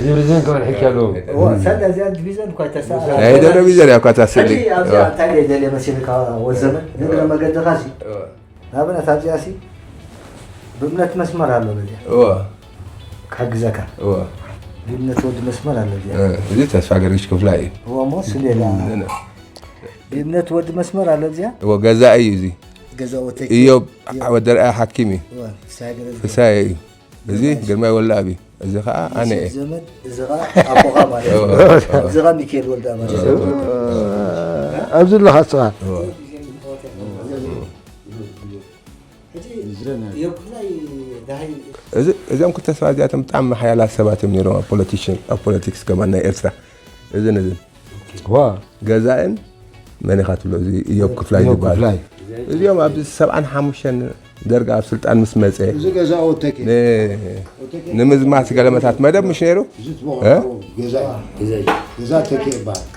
እዚ ፕሬዚደንት ከመን ሕጂ ኣለዎ። እዎ፣ ሰለ እዚኣ ዲቪዘን እኳ ተሰኣላ። ናይ ደብረ ቢዘን እያ እኳ እታ ስእሊ። ሕጂ ኣብዚኣ እዎ። እንታይ ደልየ መሲልካ ወዘመን? ንእግረ መገድኻ ሲ፣ እዎ። ንኣብነት ኣብዚኣ ሲ፣ ብእምነት መስመር ኣሎ በዚኣ። እዎ። ክሕግዘካ። እዎ። ብእምነት ወዲ መስመር ኣሎ እዚኣ። እ፣ እዚ ተስፋ ገርግሽ ክፍላ እዩ። እዎ፣ እሞ ስሌላ። እ፣ ነ- ብእምነት ወዲ መስመር ኣሎ እዚኣ። እዎ፣ ገዛ እዩ እዚ። ገዛ ወተኪ። እዮብ እዮብ። ወደርኣ ሓኪም እዩ። እዎ፣ ፍስሃ ገረዝጊ። ፍስሃ እዩ። እዚ ግርማይ። ግርማይ ወልደኣብ እዩ። እዚ ኸዓ ኣነ እየ። ዘመድ፣ እዚ ኸዓ ኣቦኻ ማለት እዩ። እዎ፣ እዎ። እዚ ኸዓ ሚካኤል ወልደኣብ ማለት እዩ። እዎ። ኣብዚ ኣለኻ ንስኻ። እዎ። ሕጂ እዮብ ክፍላይ ደሃይ እዚ፣ እዞም ክልተ ሰባት እዚኣቶም ብጣዕሚ ሓያላት ሰባት እዮም ነይሮም ኣብ ፖለቲሽን፣ ኣብ ፖለቲክስ ከማን ናይ ኤርትራ። እዝን እዝን። ዋ። ገዛእን መን ኢኻ ትብሎ? እዚ እዮብ ክፍላይ እዮብ ዝበሃል። ክፍላይ። እዚኦም ኣብ ሰብዓን ሓሙሽተን ደርግ ኣብ ስልጣን ምስ መጸ እዚ ገዛ ኦተኬ። ን-፣ ኦተኬ። ንምዝማት ገለመታት መደብ ምሽ ነይሩ? እዚ ትበቕዖ እ? ገዛ እዩ። ገዛ እዩ። ገዛ ተኬ ይበሃል።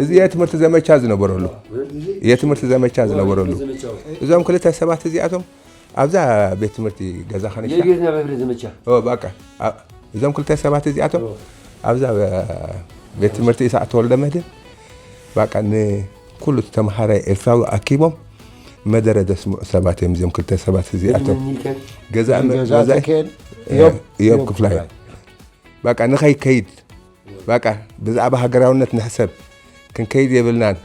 እዚ የትምህርቲ ዘመቻ ዝነበረሉ። እዚ የትምህርቲ ዘመቻ ዝነበረሉ። ዘመቻው። እዞም ክልተ ሰባት እዚኣቶም ኣብዛ ቤት ትምህርቲ ገዛ ኸነሻ። የቤትና መብሪ ዘመቻ። ኦ፣ በቃ። ኣ-፣ እዞም ክልተ ሰባት እዚኣቶም ኦ። ኣብዛ፣ እ፣ ቤት ትምህርቲ ይስዓት ተወልደ መድህን፣ በቃ፣ ንኩሉ ተምሃራይ ኤርትራዊ ኣኪቦም መደረ ዘስምዑ ሰባት እዮም እዚኦም ክልተ ሰባት እዚኣቶም። እድመ ሚልከን። ገዛ መ-፣ ገዛ ገዛ ተኬን እዮብ፣ እዮብ እዮብ ክፍላይ። ክፍላይ። በቃ፣ ንኸይከይድ፣ በቃ፣ ብዛዕባ ሃገራውነት ንሕሰብ፣ ክንከይድ የብልናን።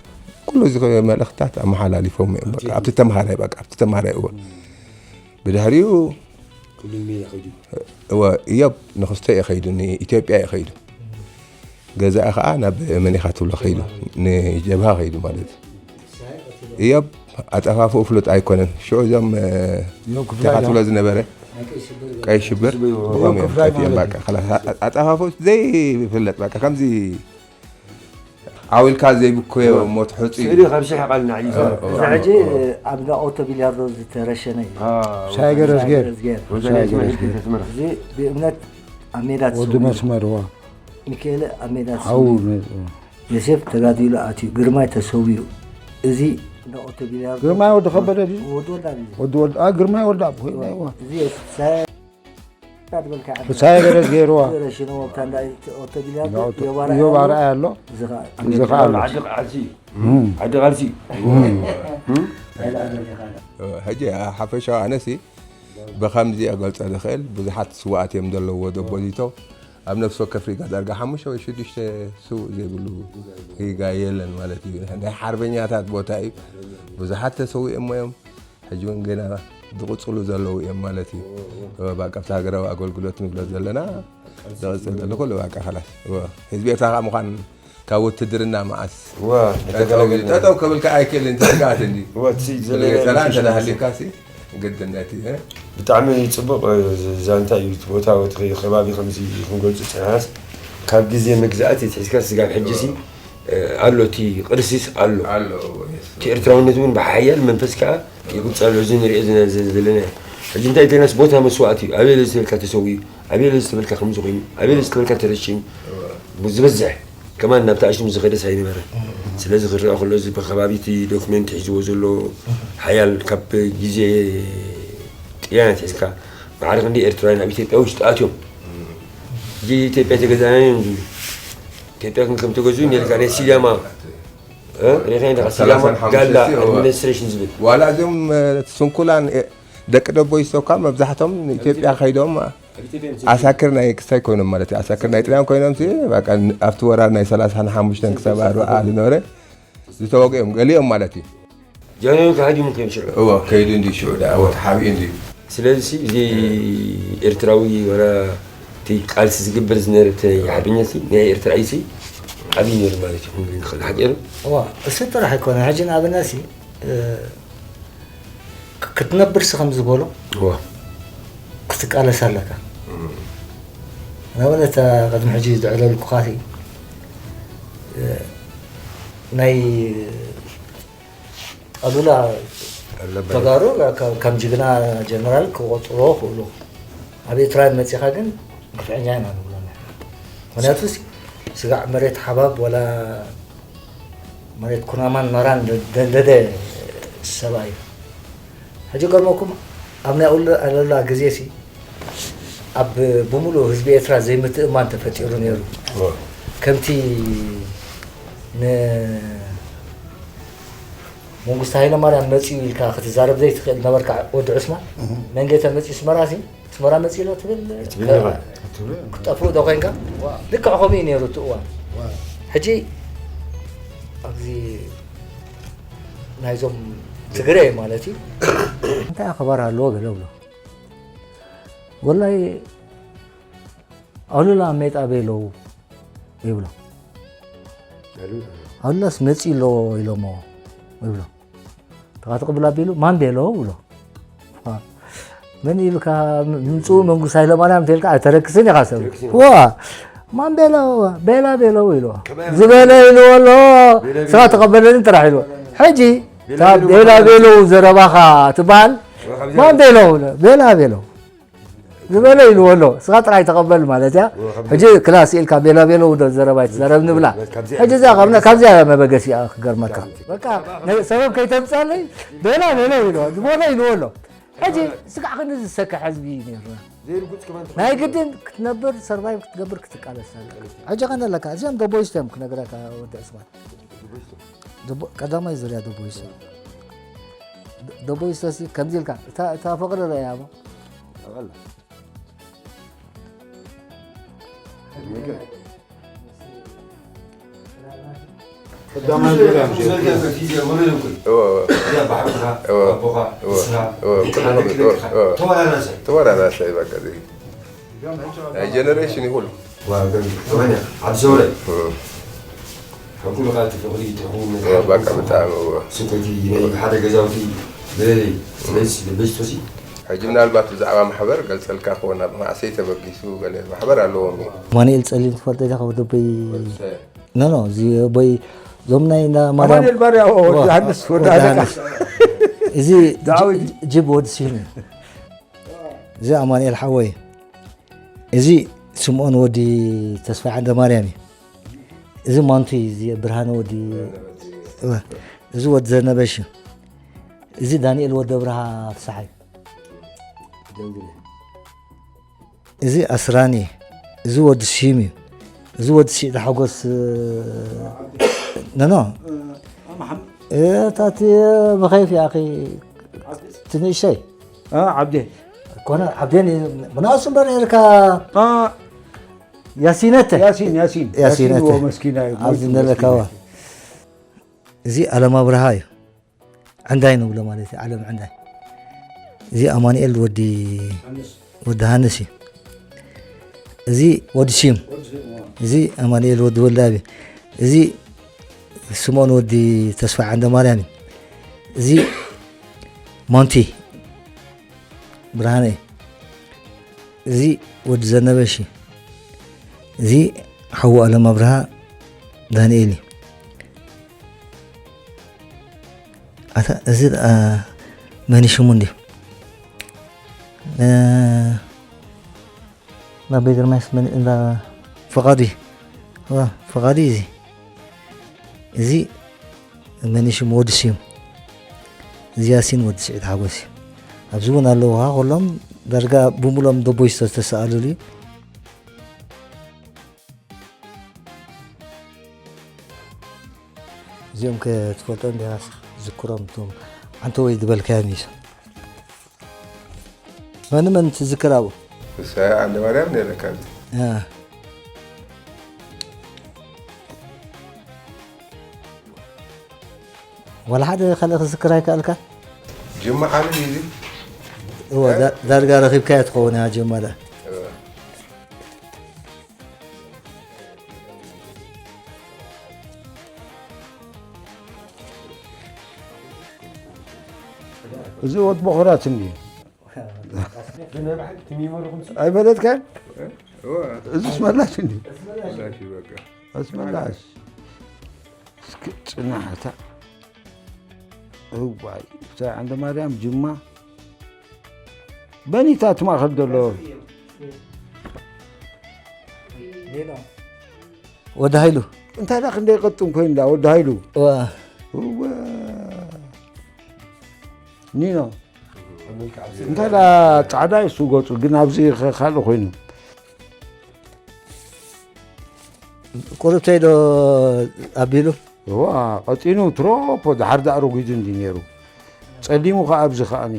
ኩሉ እዚ መልእኽትታት ኣመሓላሊፎም እዮም። በቃ፣ ኣብቲ ተምሃራይ፣ በቃ፣ ኣብቲ ተምሃራይ እወ። ብድሕሪኡ ኩሉ ሜዳ ከይዱ። እወ፣ እዮብ ንክስቶ እዩ ከይዱ፣ ንኢትዮጵያ እዩ ከይዱ። ገዛኢ ኸዓ ናብ መን ኢኻ ትብሎ ከይዱ፣ ንጀብሃ ከይዱ ማለት እዩ። እዮብ ኣጠፋፍኡ ፍሉጥ ኣይኮነን። ሽዑ እዞም፣ እ፣ እዮብ ክፍላይ ኢኻ ትብሎ ዝነበረ ቀይ ሽብር፣ ቀይ ሽብር እዮብ እዮም ክፍላይ ከፊኦም ማለት በቃ፣ እዩ። ኸላስ፣ ኣ-፣ ኣጠፋፍኡ ዘይፍለጥ በቃ፣ ከምዚ ዓው ኢልካ ዘይብኮዮ ሞት ሕጹይ እዩ። ስእሊ ካብ ሽሕ ቃል ንላዕሊ እዩ። እ፣ እ። እዚ ሕጂ ኣብ እንዳ ኦቶ ቢልያርዶ ዝተረሸነ እዩ። አ፣ ሳይ ገረዝጌር። ገረዝጌር። ወልደ ሳይ እስማኤል ገረዝጌር። ቤት ኣስመራ። እዚ ብእምነት ኣብ ሜዳ ወዲ ተሰዊኡ። መስመር፣ ዋ። ሚካኤል ኣብ ሜዳ ሓው ተሰዊኡ። ነ-፣ ዮሴፍ ተጋዲሉ ኣትዩ፣ ግርማይ ተሰዊኡ። እዚ እንዳ ኦቶ ቢልያርዶ ግርማይ ወዲ ከበደ ድዩ? ወዲ ወልዳ ድዩ? ወዲ ወልዳ፣ አ፣ ግርማይ ወልዳ፣ ኮይና፣ ዋ። እዚ ሳይ ፍሳየ ገረዝ ገይርዋ። ረሽኖ ወብታ እንዳ ኦቶ ቢልያርዶ እዮብ ኣርኣያ ኣሎ። እዚ ኸዓ እዚ ኸዓ ኣሎ። ዓዲ ቃልሲ። እም። ዓዲ ቃልሲ። እም። እም። ሕጂ ሓፈሻዊ ኣነሲ ብኸምዚ እገልጾ ዝኽእል ብዙሓት ስውኣት እዮም ዘለውዎ ደቦዚቶ። ኣብ ነፍሲ ወከፍ ሪጋ ዳርጋ ሓሙሽተ ወይ ሽዱሽተ ስውእ ዘይብሉ ሪጋ የለን ማለት እዩ። ናይ ሓርበኛታት ቦታ እዩ። ብዙሓት ተሰዊኦሞ እዮም። ሕጂ እውን ገና ዝቕጽሉ ዘለዉ እዮም ማለት እዩ። እወ፣ እወ። እወ፣ በቃ ኣብቲ ሃገራዊ ኣገልግሎት ንብሎ ዘለና ዝቕጽል ዘሎ ኩሉ በቃ ኸላስ። እወ፣ ህዝቢ ኤርትራ ከዓ ምዃን ካብ ውትድርና መዓስ እወ፣ ጠጠው፣ ተገላገልና። ጠጠው ከብልካ ኣይክእልን፣ ትስጋኣት እንዲ። እወ፣ እቲ ስለ ዘለና ገጸራ እንተ ዳሃልዩካ ሲ ግድነት እዩ። ብጣዕሚ ጽቡቕ ዛንታ እዩ። እቲ ቦታ፣ እቲ ከባቢ ከምዚ ክንገልጹ ጸናሕናስ ካብ ግዜ መግዛእቲ ኣትሒዝካ ስጋብ ሕጂ ሲ ኣሎ እቲ ቅርሲስ ኣሎ። ኣሎ፣ yes። እቲ ኤርትራውነት እውን ብሓያል መንፈስ ከኣ ይቕጸል። እዚ ንሪኦ ዘለና፣ እዚ ዘለና። ሕጂ እንታይ ተናስ ቦታ መስዋእቲ እዩ። ኣበይ ለዚ ተበልካ ተሰዊኡ፣ ኣበይ ለዚ ተበልካ ከምዚ ኮይኑ፣ ኣበይ ለዚ ተበልካ ተረሺኑ። እወ። ብዝበዝሕ ከማን ናብቲ ኣሽሙ ዝኸደስ ኣይነበረን። እም። ስለዚ ክረኣ ከሎ እዚ ብከባቢ እቲ ዶክመንት ሒዝዎ ዘሎ ሓያል ካብ ግዜ ጥልያን ኣትሒዝካ ማዕረ ክንዲ ኤርትራውያን ኣብ ኢትዮጵያ ውሽጢ ኣትዮም። እም። ሕጂ ኢትዮጵያ ተገዛእና እዮም ዝብሉ። ኢትዮጵያ ግን ከም ተገዝኡ ነርካ ናይ ሲዳማ፣ እ? ሪኢኻ ኢኻ ካብ ሲዳማ ሰላሳን ሓሙሽተን ጋላ ሲ-፣ እወ። ኣድሚኒስትሬሽን ዝብል። ዋላ እዞም፣ እ፣ ስንኩላን፣ እ፣ ደቂ ደቦይ ዝተኳ መብዛሕቶም ንኢትዮጵያ ከይዶም ኣብ ኢትዮጵያ ምስ ኣሳክር ናይ ክስታይ ኮይኖም ማለት እዩ። ኣሳክር ናይ ጥልያን ኮይኖም ሲ፣ በቃ፣ ን-፣ ኣብቲ ወራር ናይ ሰላሳን ሓሙሽተን ክሳብ ኣርብዓ ዝነበረ ዝተወግኦም ገሊኦም ማለት እዩ። ጃንሆይ ከሃዲሙ ከይኑ ሽዑ። እወ፣ ከይዱ እንዲ ሽዑ ደኣ፣ እወ፣ ተሓቢኡ እንዲ። ስለዚ እዚ ኤርትራዊ ወላ እቲ ቃልሲ ዝግበር ዝነበረ እቲ ሓርበኛ ሲ ናይ ኤርትራ እዩ ሲ ዓብዪ ነይሩ ማለት እዩ። ክንብል ንኽእል ሓቂ ዶ? እወ፣ እሱ ጥራሕ ኣይኮነ። ሕጂ ንኣብነት ሲ፣ እ፣ ክ-፣ ክትነብር ሲ ከም ዝበሎ እወ። ክትቃለስ ኣለካ። እም። ንኣብነት፣ እ፣ ቅድሚ ሕጂ ዘዕለልኩኻ ሲ፣ እ፣ ናይ ኣሉላ ኣለበል። ተጋሩ ከ-፣ ከም ጅግና ጀነራል ክቆጽርዎ ክእሉ። ኣብ ኤርትራውያን መጺኻ ግን ግፍዐኛ ኢና ንብሎ ንሕና። ምኽንያቱ ሲ-፣ ስጋዕ መሬት ሓባብ ወላ መሬት ኩናማን መራን ደ-፣ ደንደደ ሰብኣይ እዩ። ሕጂ ገርመኩም ኣብ ናይ ኣሉ-፣ ኣሉላ ግዜ ሲ ኣብ ብምሉእ ህዝቢ ኤርትራ ዘይምትእማን ተፈጢሩ ነይሩ። ከምቲ ንመንግስቱ ሃይለማርያም መጺኡ ኢልካ ክትዛረብ ዘይትኽእል ነበርካ ወዲ ዑስማን። መንጌተ መጺኡ ኣስመራ ሲ ኣስመራ መጺኡ ኢሎ ትብል ክትብል ኢኻ። ክትጠፍኡ ዶ ኮይንካ? ልክዕ ከምኡ እዩ ነይሩ እቲ እዋን። ሕጂ ኣብዚ ናይዞም ትግረ ማለት እዩ እንታይ ኣኽባር ኣለዎ ገለ ብሎ ወላይ ኣሉላ ሜጣ ቤለው ይብሎ። ኣሉላስ መጺ ኣለዎ ኢሎሞ ይብሎ። ተኻትቕብል ኣቢሉ ማን ቤለው ብሎ። መን ኢልካ ምምፅኡ መንግስቱ ሃይለማርያም እንተልካ ኣይተረክስን ኢኻ ሰብ። ዋ ማን ቤለው ቤላ ቤለው ኢሎ ዝበለ ኢልዎ ኣሎ። ስኻ ተቐበለኒ ጥራሕ ኢልዎ። ሕጂ ቤላ ቤለው ዘረባኻ ትበሃል ማን ቤለው ቤላ ቤለው ዝበለ ኢልዎ ኣሎ። ስኻ ጥራይ ተቐበል ማለት እያ። ሕጂ ክላስ ኢልካ ቤላ ቤለው ዶ ዘረባ ይትዛረብ ንብላ። ሕጂ እዚኣ ካብና ካብዚኣ እያ መበገሲኣ ክገርመካ። በቃ ሰበብ ከይተምጻለይ ቤላ ቤለው ኢልዎ ዝበለ ኢልዎ ኣሎ። ሕጂ ስጋዕ ክንዲ ዝሰክሕ ህዝቢ እዩ ነይርና። ናይ ግድን ክትነብር ሰርቫይቭ ክትገብር ክትቃለስ ኣለካ። ሕጂ ከነ ኣለካ እዚኦም ደቦይስት እዮም ክነግረካ ወዲ ዕስማን። ቀዳማይ ዙርያ ደቦይስት ደቦይስት ሲ ከምዚ ኢልካ እታ ፍቕሪ ረእያ እሞ ተወራራሳይ በቃ ናይ ጀነሬሽን ይኹሉ ዓዲ ሰውራይ ሕጉ ብቃል ትፍቕሪ ትሕጉ በቃ ብጣዕሚ ስንኮይቲ ናይ ሓደ ገዛውቲ በለለይ ስለዚ ስለበጅቶሲ ሕጂ ምናልባት ብዛዕባ ማሕበር ገልፀልካ ክኾን ኣብ ማዕሰይ ተበጊሱ ገለ ማሕበር ኣለዎም እዩ ማኑኤል ጸሊም ትፈልጦ ኢኻ ወደበይ ኖ ኖ እዚ ቦይ ዞም ናይ እንዳ ማርያም ኣማኑኤል ባርያ ወዲ ዮሃንስ ወዲ ወዲ ኣለቃ ዮሃንስ። እዚ ዳዊት። ጅ- ጅብ ወዲ ስዩም እዩ እዚ ኣማኑኤል ሓወይ እዚ ስምኦን ወዲ ተስፋ ዓንደ ማርያም እዩ እዚ ማንቱ እዩ እዚ ብርሃነ ወዲ እዚ ወዲ ዘነበሽ እዩ እዚ ዳንኤል ወዲ ኣብርሃ ፍስሓ እዩ እዚ ኣስራኒ እዚ ወዲ ስዩም እዩ እዚ ወዲ ስዒድ ሓጎስ ነኖ እታ እቲ ብኸይፍ ያኺ ትንእሽተይ ዓብዴ ኮነ ዓብዴን ምናሱ እምበር ነርካ ያሲነተ ያሲን ያሲን ያሲነተ መስኪና ኣብዚ ነለካዋ እዚ ኣለማ ብርሃ እዩ ዕንዳይ ንብሎ ማለት እዩ ዓለም ዕንዳይ እዚ ኣማኑኤል ወዲ ወዲ ሃንስ እዩ እዚ ወዲ ስዩም እዚ ኣማኑኤል ወዲ ወልዳብ እዩ እዚ ስምኦን ወዲ ተስፋ ዓንደ ማርያም እዩ እዚ ሞንቲ ብርሃነ እዩ እዚ ወዲ ዘነበሽ እዩ እዚ ሓዉ ኣለም ኣብርሃ ዳንኤል እዩ ኣታ እዚ ደኣ መን ሽሙ እንድዩ ናበይ ግርማይስ መን እንዳ ፍቓዱ እዩ ፍቓዱ እዩ እዚ እዚ መን ሽሙ ወዲ ስዩም እዚ ያሲን ወዲ ስዒድ ሓጎስ እዩ ኣብዚ እውን ኣለዉ ካ ኩሎም ዳርጋ ብሙሎም ደቦይ ዝተሰኣሉሉ እዩ እዚኦም ከ ትፈልጦም ዲኻ ዝክሮም እቶም ዓንተወይ ዝበልካዮም እዩ መን መን ትዝክር ኣብኡ ንሳያ ዓንደ ማርያም ነይረ ካብዚ ዋላ ሓደ ካልእ ክዝክር ኣይከኣልካ ጅማ ዓብድ እዩ እዋ ዳርጋ ረኺብካያ ትኸውን እያ ጅማ ዳ እዚ ወት በኹራት እንዲ ኣይፈለጥካን እዚ ስመላሽ እንዲ ኣስመላሽ እስኪ ጽናሕታ እዋይ ብታይ ዓንደ ማርያም ጅማ በኒታት ማእኸል ዘሎ ወዲ ሃይሉ እንታይ ዳ ክንደይ ቀጥን ኮይንዳ ወዲ ሃይሉ እዋ እወ ኒኖ እንታይ ዳ ጻዕዳ እዩ እሱ ገጹ፣ ግን ኣብዚ ኸ-፣ ካልእ ኮይኑ። ቁርብተይ ዶ ኣቢሉ? እዋ፣ ቀጢኑ ትሮፖ፣ ድሓር ደኣ ረጒዱ እንዲ ነይሩ። ጸሊሙ ኸኣ ኣብዚ ኸኣኒ።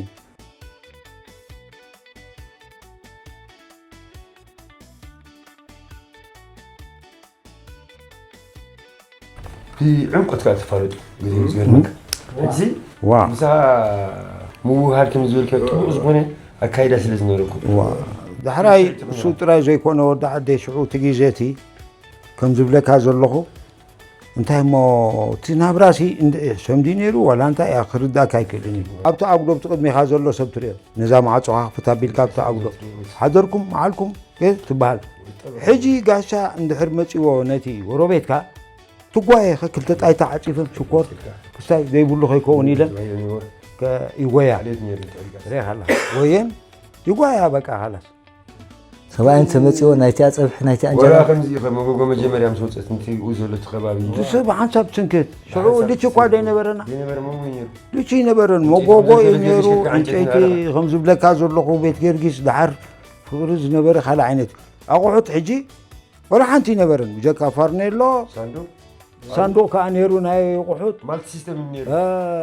ብዕምቆት ከዓ ተፋለጡ። ግዜ ምስ ገርመካ። ሕጂ ዋ። ምሳ ምውሃድ ከም ዝበልከ ጥቡቕ ዝኾነ ኣካይዳ ስለ ዝነበረኩም። ዋ። ዳሕራይ እሱ ጥራይ ዘይኮነ ወዲ ዓደይ ሽዑ እቲ ግዜ እቲ ከም ዝብለካ ዘለኹ እንታይ እሞ እቲ ናብራሲ እንደ ሰምዲ ነይሩ ዋላ እንታይ እያ ክርዳእካ ኣይክእልን እዩ። ኣብቲ ኣጉዶ ብቲ ቅድሚኻ ዘሎ ሰብ ትሪኦ ነዛ ማዕጾኻ ክፍት ኣቢልካ ኣብቲ ኣጉዶ ሓደርኩም መዓልኩም ትበሃል። ሕጂ ጋሻ እንድሕር መጺዎ ነቲ ጎረቤትካ ትጓየ ኸ ክልተ ጣይታ ዓጺፈን ሽኮር ክስታይ ዘይብሉ ከይከውን ኢለን ይጎያ። ሬኻላ ወየን ይጓያ በቃ ኻላስ። ሰብኣይ እንተመፂዎ ናይቲኣ ፀብሒ ናይቲኣ ወላ እንጀራ ከምዚ ኢኸ መጎጎ መጀመርያ ምስ ወፀት እንቲኡ ዘሎ እቲ ከባቢ እቲ ሰብ ሓንሳብ ትንክት ሽዑ ልቺ እኳ ዘይነበረና ዘይነበረ መሞ ነይሩ። ልቺ ይነበረን መጎጎ እዩ ነይሩ። ዕንጨይቲ ከም ዝብለካ ዘለኹ ቤት ጊዮርጊስ ደሓር ፍቕሪ ዝነበረ ካልእ ዓይነት ኣቑሑት ሕጂ ወላ ሓንቲ ይነበረን ብጀካ ፋርኔሎ ሳንዱቕ ሳንዱቕ ከዓ ነይሩ ናይ ኣቑሑት ማልቲ ሲስተም እዩ ነይሩ።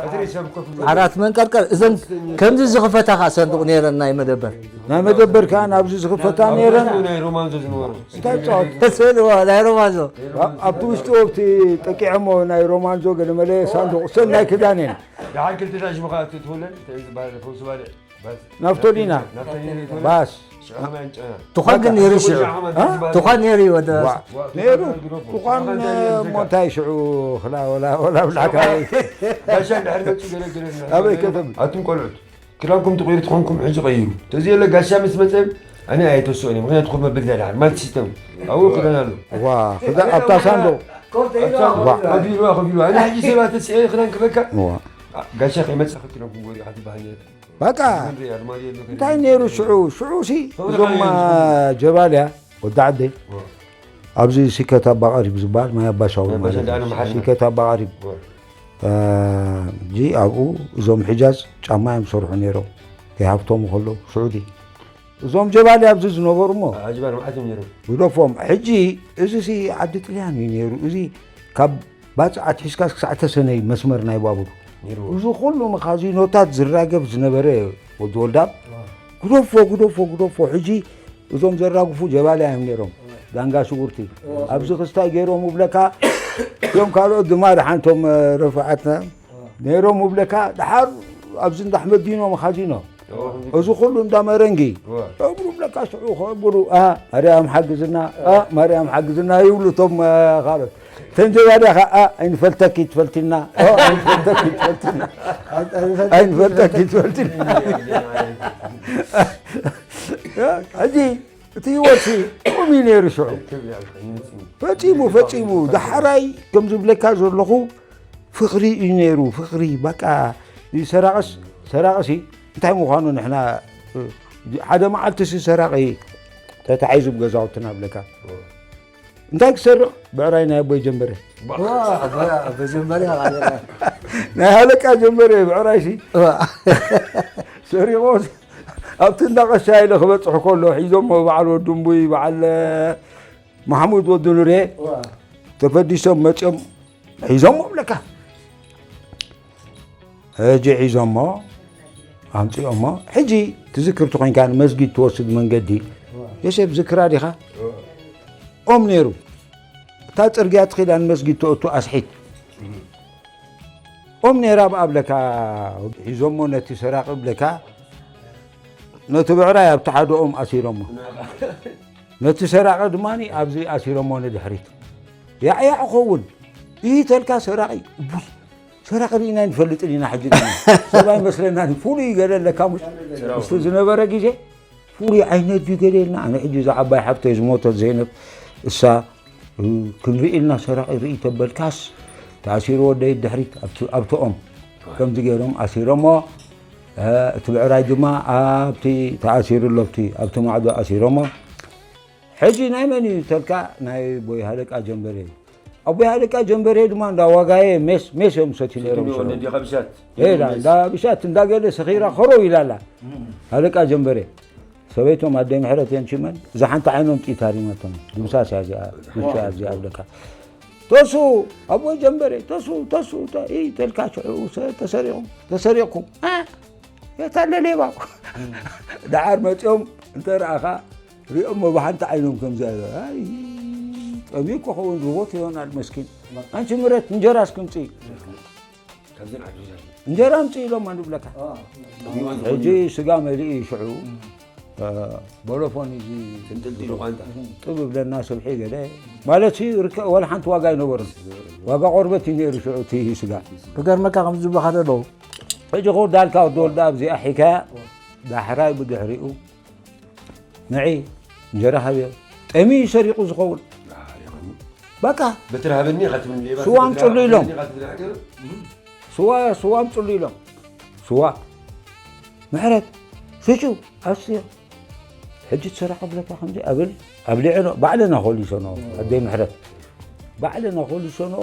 ቀትሪ ሰብ ኮፍ ኢሉ ዓራት መንቀርቀር እዘን ከምዚ ዝኽፈታ ከዓ ሰንዱቕ ነይረን ናይ መደበር ናይ መደበር ከዓ ናብዚ ዝኽፈታ ነይረን ናይ ሮማንዞ ዝነበሩ እንታይ ጫወት ተስእልዎ ናይ ሮማንዞ ኣብቲ ውሽጡ ኣብቲ ጠቂዐሞ ናይ ሮማንዞ ገለመለ ሳንዱቕ ሰናይ ክዳን እየን ደሓር ክልተ ሻሽ ምኻ ትትውለን እንታይ እዩ ዝበሃል ፈውሲ ባልዕ ናፍቶሊና ባስ ትኳን ግን ነይሩ ሽዑ ትኳን ነይሩ እዩ ወደ ነይሩ ትኳን እሞ እንታይ ሽዑ ክላ ወላ ወላ ብላካ ጋሻ እንድሕር መፅኡ ገለ ገለ ኣበይ ከተም ኣቱም ቆልዑት ክዳንኩም ትቕይሩ ትኾንኩም ሕጂ ቀይሩ ተዚ የለ ጋሻ ምስ መፀ ኣነ ኣይተስኦን ምክንያቱ ኮፍ መብል ዳድሓር ማለት ሲስተም ኣብኡ ክዳን ኣሎ ዋ ክዳ ኣብታ ሳንዶ ከፊሉ ከፊሉ ኣነ ሕጂ ሰባት ተስኤ ክዳን ክበካ ጋሻ ከይመፅእ ክክለኩም ጎሪኻ ትበሃል ነይሩ በቃ እንታይ ነይሩ ሽዑ ሽዑ ሲ እዞም ጀባልያ ወዲ ዓደይ ኣብዚ ሲከት ኣባቐሪብ ዝበሃል ማይ ኣባሻው ማለት እዩ። ሲከት ኣባቐሪብ ጂ ኣብኡ እዞም ሕጃዝ ጫማ እዮም ሰርሑ ነይሮም ከይሃፍቶም ከሎ ስዑዲ እዞም ጀባሊ ኣብዚ ዝነበሩ እሞ ግደፎም ሕጂ እዚ ሲ ዓዲ ጥልያን እዩ ነይሩ እዚ ካብ ባፅዕ ኣትሒዝካስ ክሳዕ ተሰነይ መስመር ናይ ባቡር ነይርዎ። እዚ ኩሉ መኻዚኖታት ዝራገፍ ዝነበረ ወዲ ወልዳብ ግደፎ ግደፎ ግደፎ ሕጂ እዞም ዘራግፉ ጀባልያ እዮም ነይሮም ዳንጋ ሽጉርቲ ኣብዚ ክስታይ ገይሮም ውብለካ እዮም ካልኦት ድማ ደሓንቶም ረፍዓትና ነይሮም ውብለካ ደሓር ኣብዚ እንዳ ኣሕመድ ዲኖ መኻዚኖ እዚ ኩሉ እንዳ መረንጊ እዋ። እብሩ ብለካ ሽዑ ከብሩ ኣ ማርያም ሓግዝና ኣ ማርያም ሓግዝና ይብሉ እቶም እ፣ ካልኦት ተንጀባዳ ከ ኣ ኣይንፈልተኪ ትፈልትና እ፣ ኣይንፈልተኪ ትፈልትና ኣይንፈልተኪ ትፈልትና ሕጂ እቲ ህይወት ቁም እዩ ነይሩ ሽዑ ፈፂሙ ፈፂሙ ዳሕራይ ከም ዝብለካ ዘለኹ ፍቕሪ እዩ ነይሩ ፍቕሪ በቃ ሰራቕስ ሰራቕሲ እንታይ ምዃኑ ንሕና ሓደ መዓልቲ ሲ ሰራቒ ተታሒዙ ብገዛውትና ብለካ እንታይ ክሰርቕ ብዕራይ ናይ ኣቦይ ጀንበረ ናይ ሃለቃ ጀንበረ ብዕራይ ሲ ሰሪቖ ኣብቲ እንዳ ቀሻ ኢለ ክበፅሕ ከሎ ሒዞሞ በዓል ወዱምቡይ በዓል ማሕሙድ ወዲ ኑሬ ተፈዲሶም መፅኦም ሒዞሞ ብለካ ሕጂ ሒዞሞ ኣምፅኦሞ ሕጂ ትዝክርቲ ኮይንካ ንመስጊድ ትወስድ መንገዲ ዮሴፍ ዝክራ ዲኻ ኦም ነይሩ እታ ፅርግያ ትኺዳ ንመስጊድ ተእቱ ኣስሒት ኦም ነይራ ብኣ ብለካ ሒዞሞ ነቲ ሰራቂ ብለካ ነቲ ብዕራይ ኣብቲ ሓደ ኦም ኣሲሮሞ ነቲ ሰራቂ ድማ ኣብዚ ኣሲሮሞ ንድሕሪት ያዕያዕ ኸውን ይተልካ ሰራቂ ቡስ ሰራቂ ርኢና ንፈልጥን ኢና ሕጂ ድማ ሰብኣይ መስለና ፍሉይ ገለ ኣለካ ሙሽ ምስቲ ዝነበረ ግዜ ፍሉይ ዓይነት ድዩ ገለ ኢልና ኣነ ሕጂ እዛ ዓባይ ሓፍተይ ዝሞተት ዘይነብ እሳ ክንርኢ ኢልና ሰራቂ ርኢ ተበልካስ ተኣሲሩ ወደይ ድሕሪት ኣብቲ ኦም ከምዚ ገይሮም ኣሲሮሞ እቲ ብዕራይ ድማ ኣብቲ ተኣሲሩ ኣሎ ኣብቲ ኣብቲ ማዕዶ ኣሲሮሞ ሕጂ ናይ መን እዩ ተልካ ናይ ቦይ ሃለቃ ጀንበረ እዩ ኣቦይ ሃለቃ ጀንበሬ ድማ እንዳ ዋጋየ ሜስ ሜስ እዮም ሰትዩ ነይሮም ሽዑ። እንዳ ብሻት እንዳገለ ሰኺራ ኸረው ኢላላ። ሃለቃ ጀንበሬ ሰበይቶም ኣደይ ምሕረት የንሽመን እዛ ሓንቲ ዓይኖም ጥይት ሃሪማቶም። ድምሳስ እያ እዚኣ፣ ድምሳስ እያ እዚኣ ኣለካ። ተሱ ኣቦ ጀንበሬ፣ ተሱ፣ ተሱ፣ ተ-፣ ኢ ተልካ ሽዑ ሰ-፣ ተሰሪቑ፣ ተሰሪቑ። ኣ፣ የት ኣለ ሌባ? ደሓር መጺኦም እንተ ረኣኻ፣ ሪኦሞ ብሓንቲ ዓይኖም ከምዚ ኣለ። ኣይ፣ ጠምዩ ክኸውን ርቦት ይሆናል መስኪን። ኣንቺ ምረት፣ እንጀራ እስክምጺ። እንጀራ ኣምጽእ ኢሎም ንብለካ። ሕጂ ስጋ መሊኡ እዩ ሽዑ። እ፣ ቦሎፎን እዩ እዚ ትንጥልጢሉ ቋንጣ። ጥብ ብለና ስብሒ ገለ ማለት እዩ። ርከ-፣ ዋላ ሓንቲ ዋጋ ኣይነበሮን። ዋጋ ቆርበት እዩ ነይሩ ሽዑ እቲ ስጋ። ክገርመካ ከምዚ ዝብለኻ ዘለዉ። ሕጂ ክወዳልካ ወዲ ወልዳ ኣብዚኣ ሒካያ ዳሕራይ ብድሕሪኡ ንዒ እንጀራ ሃብዮ። ጠምዩ እዩ ሰሪቑ ዝኸውን። በቃ በትሪ ሃበኒ ኢኻ ትብል ሌባ፣ ስዋ በትሪ ኣምጽሉ ኢሎም። ሃበኒ ኢኻ ትብል ሓቂ። ስዋ፣ ስዋ ኣምጽሉ ኢሎም። ስዋ። ምሕረት፣ ስጩ፣ ኣስትዮ። ሕጂ ትሰራሕ ክብለካ ከምዚ ኣብል፣ ኣብሊዐኖ፣ ባዕለና ኮሊሰኖ፣ ኣደይ ምሕረት። ባዕለና ኮሊሰኖ፣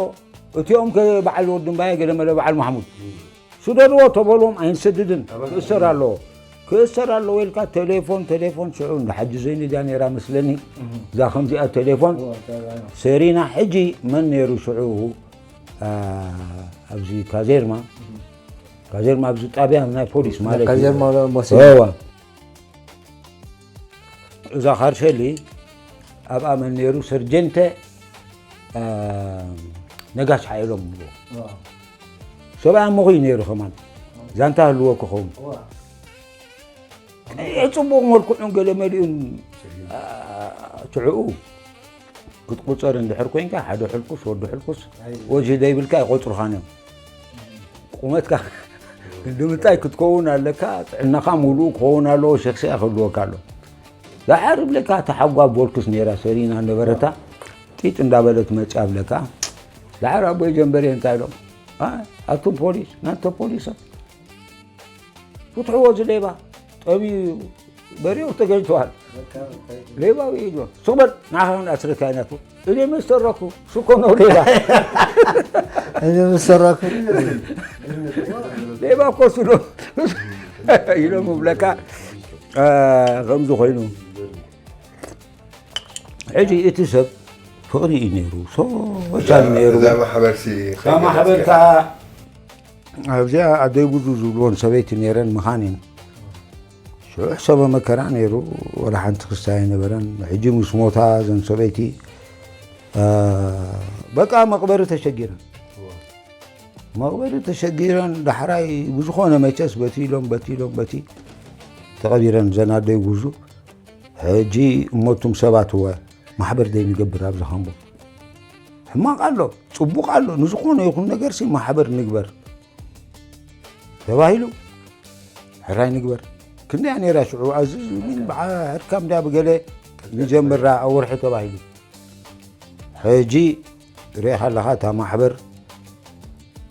እቲኦም ከ በዓል ወዲ እምባየ ገለ መለ በዓል ማሕሙድ። ስደድዎ ተበልዎም ኣይንሰድድን። ኣበል ክእሰር ኣለዎ። ክእሰር ኣለዎ ኢልካ ቴሌፎን፣ ቴሌፎን ሽዑ እንዳ ሓጂ ዘይኒ ድያ ነይራ መስለኒ። እዛ ከምዚኣ ቴሌፎን እዋ፣ እታ፣ እታ፣ እታ። ሰሪና ሕጂ መን ነይሩ ሽዑ፣ ኣ፣ ኣብዚ ካዜርማ፣ ካዜርማ ኣብዚ ጣብያ ናይ ፖሊስ ማለት እዩ። ካዜርማ ሞሴ። እዋ። እዛ ካርሸሊ ኣብኣ መን ነይሩ? ሰርጀንተ፣ ኣ፣ ነጋሽ ሓየሎም እዎ። እዋ። ሰብኣይ ኣሞኹ እዩ ነይሩ ከማን። ዛንታ ህልዎ ክኸውን። እዋ። ቀይሕ ጽቡቕ መልክዑን ገለ መሊኡን፣ ኣ፣ ትዕኡ ክትቁጸር እንድሕር ኮንካ፣ ሓደ ሕልኩስ፣ ወዲ ሕልኩስ፣ ኣይ። ወጅሂ ዘይብልካ ኣይቆጽሩኻን እዮም። ቁመትካ ክንዲ ምንታይ ክትከውን ኣለካ፣ ጥዕናኻ ሙሉእ ክኸውን ኣለዎ፣ ሸክሲኣ ክህልወካ ኣሎ። ደሓር እብለካ፣ እታ ሓጓ ቦልክስ ነይራ ሰሪና ነበረታ፣ ጢጥ እንዳበለት መጽያ እብለካ። ደሓር ኣቦይ ጀንበሬ እንታይ ኢሎም? ኣ፣ ኣቱም ፖሊስ፣ ናንተ ፖሊስ፣ ፍትሕዎ እዚ ሌባ፣ ጠምዩ በሬው ተገኝተዋል። ሌባዊ እዩ። ሱቅ በል፣ ንዓኻ ክንኣስረካ ኢና። እኔ ምን ሰራኩ? እሱ እኮ ነው ሌባ። እኔ ምን ሰራኩ? ሌባ እኮ እሱ ነው ኢሎም ይብለካ። አ፣ ከምዚ ኮይኑ ሕጂ እቲ ሰብ ፍቕሪ እዩ ነይሩ፣ ሶሻል ነይሩ። እዛ ማሕበርሲ እዛ ማሕበር ከኣ ኣብዚኣ ኣደይ ብዙ ዝብልዎን ሰበይቲ ነይረን ምኻን እየን። ሽዑ ሰበ መከራ ነይሩ፣ ወላ ሓንቲ ክስታይ ኣይነበረን። ሕጂ ምስ ሞታ እዘን ሰበይቲ፣ አ፣ በቃ መቕበሪ ተሸጊረን። መቕበሪ ተሸጊረን ዳሕራይ ብዝኾነ መቸስ በቲ ኢሎም፣ በቲ ኢሎም፣ በቲ ተቐቢረን እዘን ኣደይ ጉዙ። ሕጂ እሞቱም ሰባት እወ ማሕበር ዘይንገብር ኣብዚ ኻምቦ። ሕማቕ ኣሎ፣ ጽቡቕ ኣሎ፣ ንዝኾነ ይኹን ነገርሲ ማሕበር ንግበር ተባሂሉ። ሕራይ ንግበር። ክንደያ ነይራ ሽዑ ኣዝዝ ምን በዓ ሕድካም ድያ ብገለ ንጀምራ ኣብ ወርሒ ተባሂሉ። ሕጂ ርኢኻ ኣለኻ እታ ማሕበር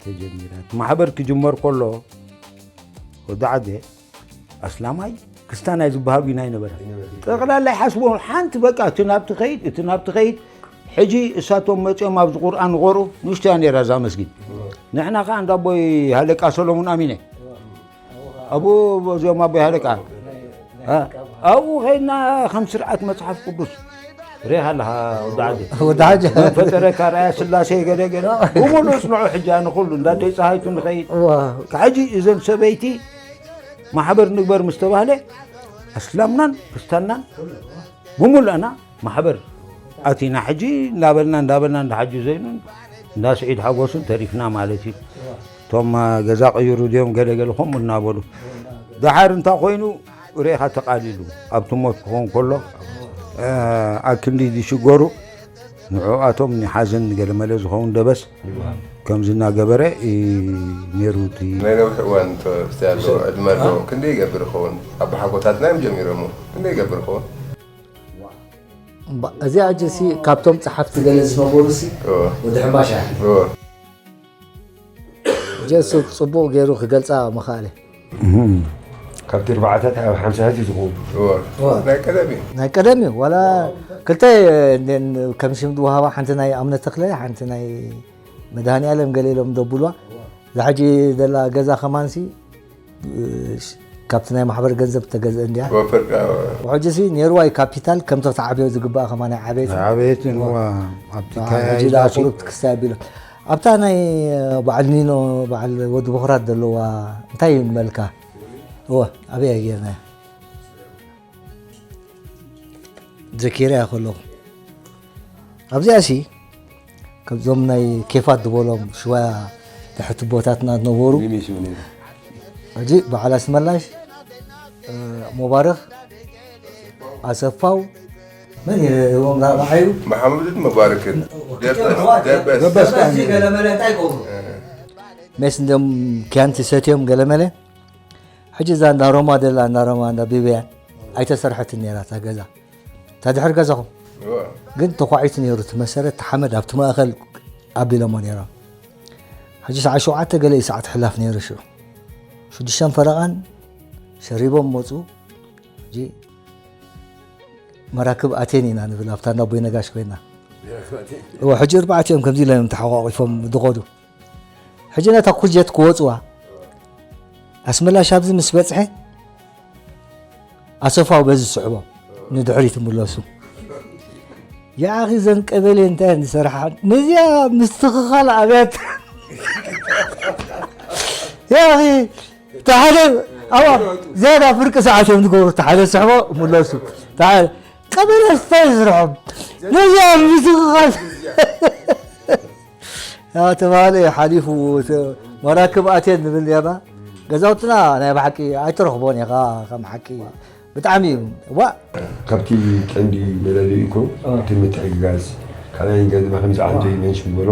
ተጀሚራ። እቲ ማሕበር ክጅመር ከሎ ወዲ ዓደ ኣስላማይ ክስታናይ ዝበሃል ግን ኣይነበረን። ጠቕላላ ይሓስቦ ሓንቲ በቃ እቲ ናብቲ ኸይድ፣ እቲ ናብቲ ኸይድ። ሕጂ እሳቶም መጺኦም ኣብዚ ቁርኣን ይቐርኡ፣ ንእሽቶ እያ ነይራ እዛ መስጊድ። ንሕና ኸኣ እንዳ ኣቦይ ሃለቃ ሰሎሙን ኣሚነ። ኣብኡ እዚኦም ኣቦይ ሃለቃ። እ? ኣብኡ ኸይድና ከም ስርዓት መጽሓፍ ቅዱስ። ርኢኻ ኣለኻ ወዲ ዓዲ። ወዲ ዓዲ። መን ፈጠረካ ርኣያ ስላሴ ገለ ገለ። ብምሉእ ጽንዑ ሕጂ ኣነ ኩሉ እንዳ ኣደይ ጸሃይቱ ንኸይድ። እዋ። ካብ ሕጂ እዘን ሰበይቲ ማሕበር ንግበር ምስ ተባህለ፣ ኣስላምናን ክርስታናን ብምሉእና ማሕበር ኣቲና። ሕጂ እንዳበልና፣ እንዳበልና፣ እንዳ ሓጂ ዘይኑን እንዳ ስዒድ ሓጎስን ተሪፍና ማለት እዩ። እቶም ገዛ ቀይሩ ድዮም ገለ ገለ ከምኡ እናበሉ። ደሓር እንታይ ኮይኑ ርኢኻ ተቓሊሉ ኣብቲ ሞት ክኸውን ከሎ፣ እ፣ ኣብ ክንዲ ዝሽገሩ ንዕኣቶም ንሓዘን ገለመለ ዝኸውን ደበስ ከምዚ እናገበረ እዩ ነይሩ እቲ ናይ ነዊሕ እዋን ትምህርቲ ኣሎ፣ ዕድመ ኣሎ። ክንደይ ይገብር ይኸውን? ኣቦሓጎታትና እዮም ጀሚሮሞ። ክንደይ ይገብር ይኸውን? እምባ-፣ እዚኣ ሕጂ ሲ ካብቶም ጸሓፍቲ ገለ ዝነበሩ ሲ እወ። ወዲ ሕምባሻ። እወ። ጀሱ ጽቡቕ ገይሩ ክገልጻ ምኽኣለ። እህም። ካብቲ ኣርባዓታት ኣብ ሓምሳታት እዩ ዝኸውን። እዋ። ናይ ቀደም እዩ። ናይ ቀደም እዩ ዋላ ክልተ እንዴን ከም ሽም ዝወሃባ ሓንቲ ናይ ኣምነ ተክለ ሓንቲ ናይ መድሃኒ ኣለም ገለ ኢሎም ደብልዋ እዛ ሕጂ ዘላ ገዛ ከማንሲ ካብቲ ናይ ማሕበር ገንዘብ ተገዝአ እንዲያ ወፈርካ ሕጂ ሲ ኔርዋይ ካፒታል ከምቶ ተዓብዮ ዝግባእ ከማ ናይ ዓበየት ዓበየትን እዋ ኣብቲ ሕጂ ዳ ቁሩብ ትክስታይ ኣቢሎ ኣብታ ናይ በዓል ኒኖ በዓል ወዲ ቦኽራት ዘለዋ እንታይ ይመልካ እወ ኣበይ ጌርና ዘኪረ እያ ከለኹ ኣብዚኣ ሲ ከምዞም ናይ ኬፋት ዝበሎም ሽዋ ትሕቲ ቦታትና ዝነበሩ ሕጂ በዓል ኣስመላሽ ሙባረኽ ኣሰፋው መን እዮም ራብዓዩ መሓመድን መባረክን ደበስ ደበስ ደበስ ገለመለ እንታይ ይገብሩ ሜስ እንዲም ኪያንቲ ሰትዮም ገለመለ ሕጂ እዛ እንዳ ሮማ ደላ እንዳ ሮማ እንዳ ቢብያን ኣይተሰርሐትን ነራ እታ ገዛ እታ ድሕሪ ገዛኹም ግን ተኳዒቱ ነይሩ እቲ መሰረት እቲ ሓመድ ኣብቲ ማእኸል ኣቢሎሞ ነይሮም ሕጂ ሰዓት ሸውዓተ ገለ እዩ ሰዓት ሕላፍ ነይሩ ሽዑ ሽዱሽተን ፈረቓን ሸሪቦም መፁ ሕጂ መራክብ ኣቴን ኢና ንብል ኣብታ እንዳ ቦይ ነጋሽ ኮይና እወ ሕጂ እርባዕቲኦም ከምዚ ኢሎም እዮም ተሓቋቂፎም ዝኸዱ ሕጂ ነታ ኩጀት ክወፅዋ ኣስመላሽ ኣብዚ ምስ በፅሐ ኣሰፋው በዚ ዝስዕቦም ንድሕሪት ምለሱ ያኣኺ ዘን ቀበሌ እንታይ ዝሰርሓ ነዚኣ ምስትኽኻል ኣብያት ያኣኺ ተሓደ ኣብ ዝያዳ ፍርቂ ሰዓት እዮም ዝገብሩ ተሓደ ስሕቦ ምለሱ ቀበሌ ስታይ ዝስርሖም ነዚኣ ምስትኽኻል ተባሃለ ሓሊፉ መራክብ ኣትየን ንብል ኔርና ገዛውትና ናይ ብሓቂ ኣይትረኽቦን ኢኻ ከም ሓቂ ብጣዕሚ እዩ ዋ ካብቲ ቀንዲ መለለይኩም እቲ ምትሕግጋዝ ካልኣይ ገድማ ከምዚ ዓንዲ መንሽን ዝበሎ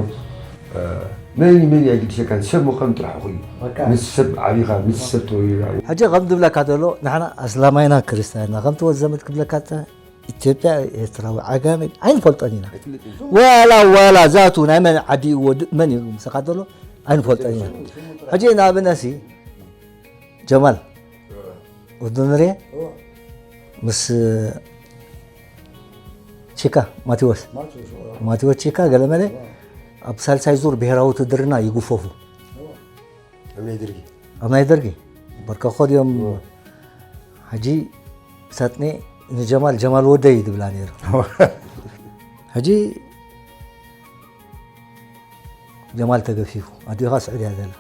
መን መን እያ ግዲሰካ ሰብ ምዃን ጥራሕ ኮይኑ ምስ ሰብ ዓቢኻ ምስ ሰብ ተወሊዳ ሕጂ ከም ዝብለካ ዘሎ ንሕና ኣስላማይና ክርስትያንና ከምቲ ወዲ ዘመድ ክብለካ ኢትዮጵያ ኤርትራዊ ዓጋመ ኣይንፈልጦን ኢና ዋላ ዋላ ዛቱ ናይ መን ዓዲ እዩ ወዲ መን እዩ ምሳኻ ዘሎ ኣይንፈልጦን ኢና ሕጂ ንኣብነሲ ጀማል ወዲ ንሬ ምስ ቺካ ማቴዎስ ማቴዎስ ቺካ ገለመለ ኣብ ሳልሳይ ዙር ብሄራዊ ውትድርና ይጉፈፉ ኣብ ናይ ደርጊ ኣብ ናይ ደርጊ በርከ ኮድዮም ሕጂ ሳጥኔ ንጀማል ጀማል ወደይ ዝብላ ነይሩ ሕጂ ጀማል ተገፊፉ ኣዲኻ ስዑድያ ዘላ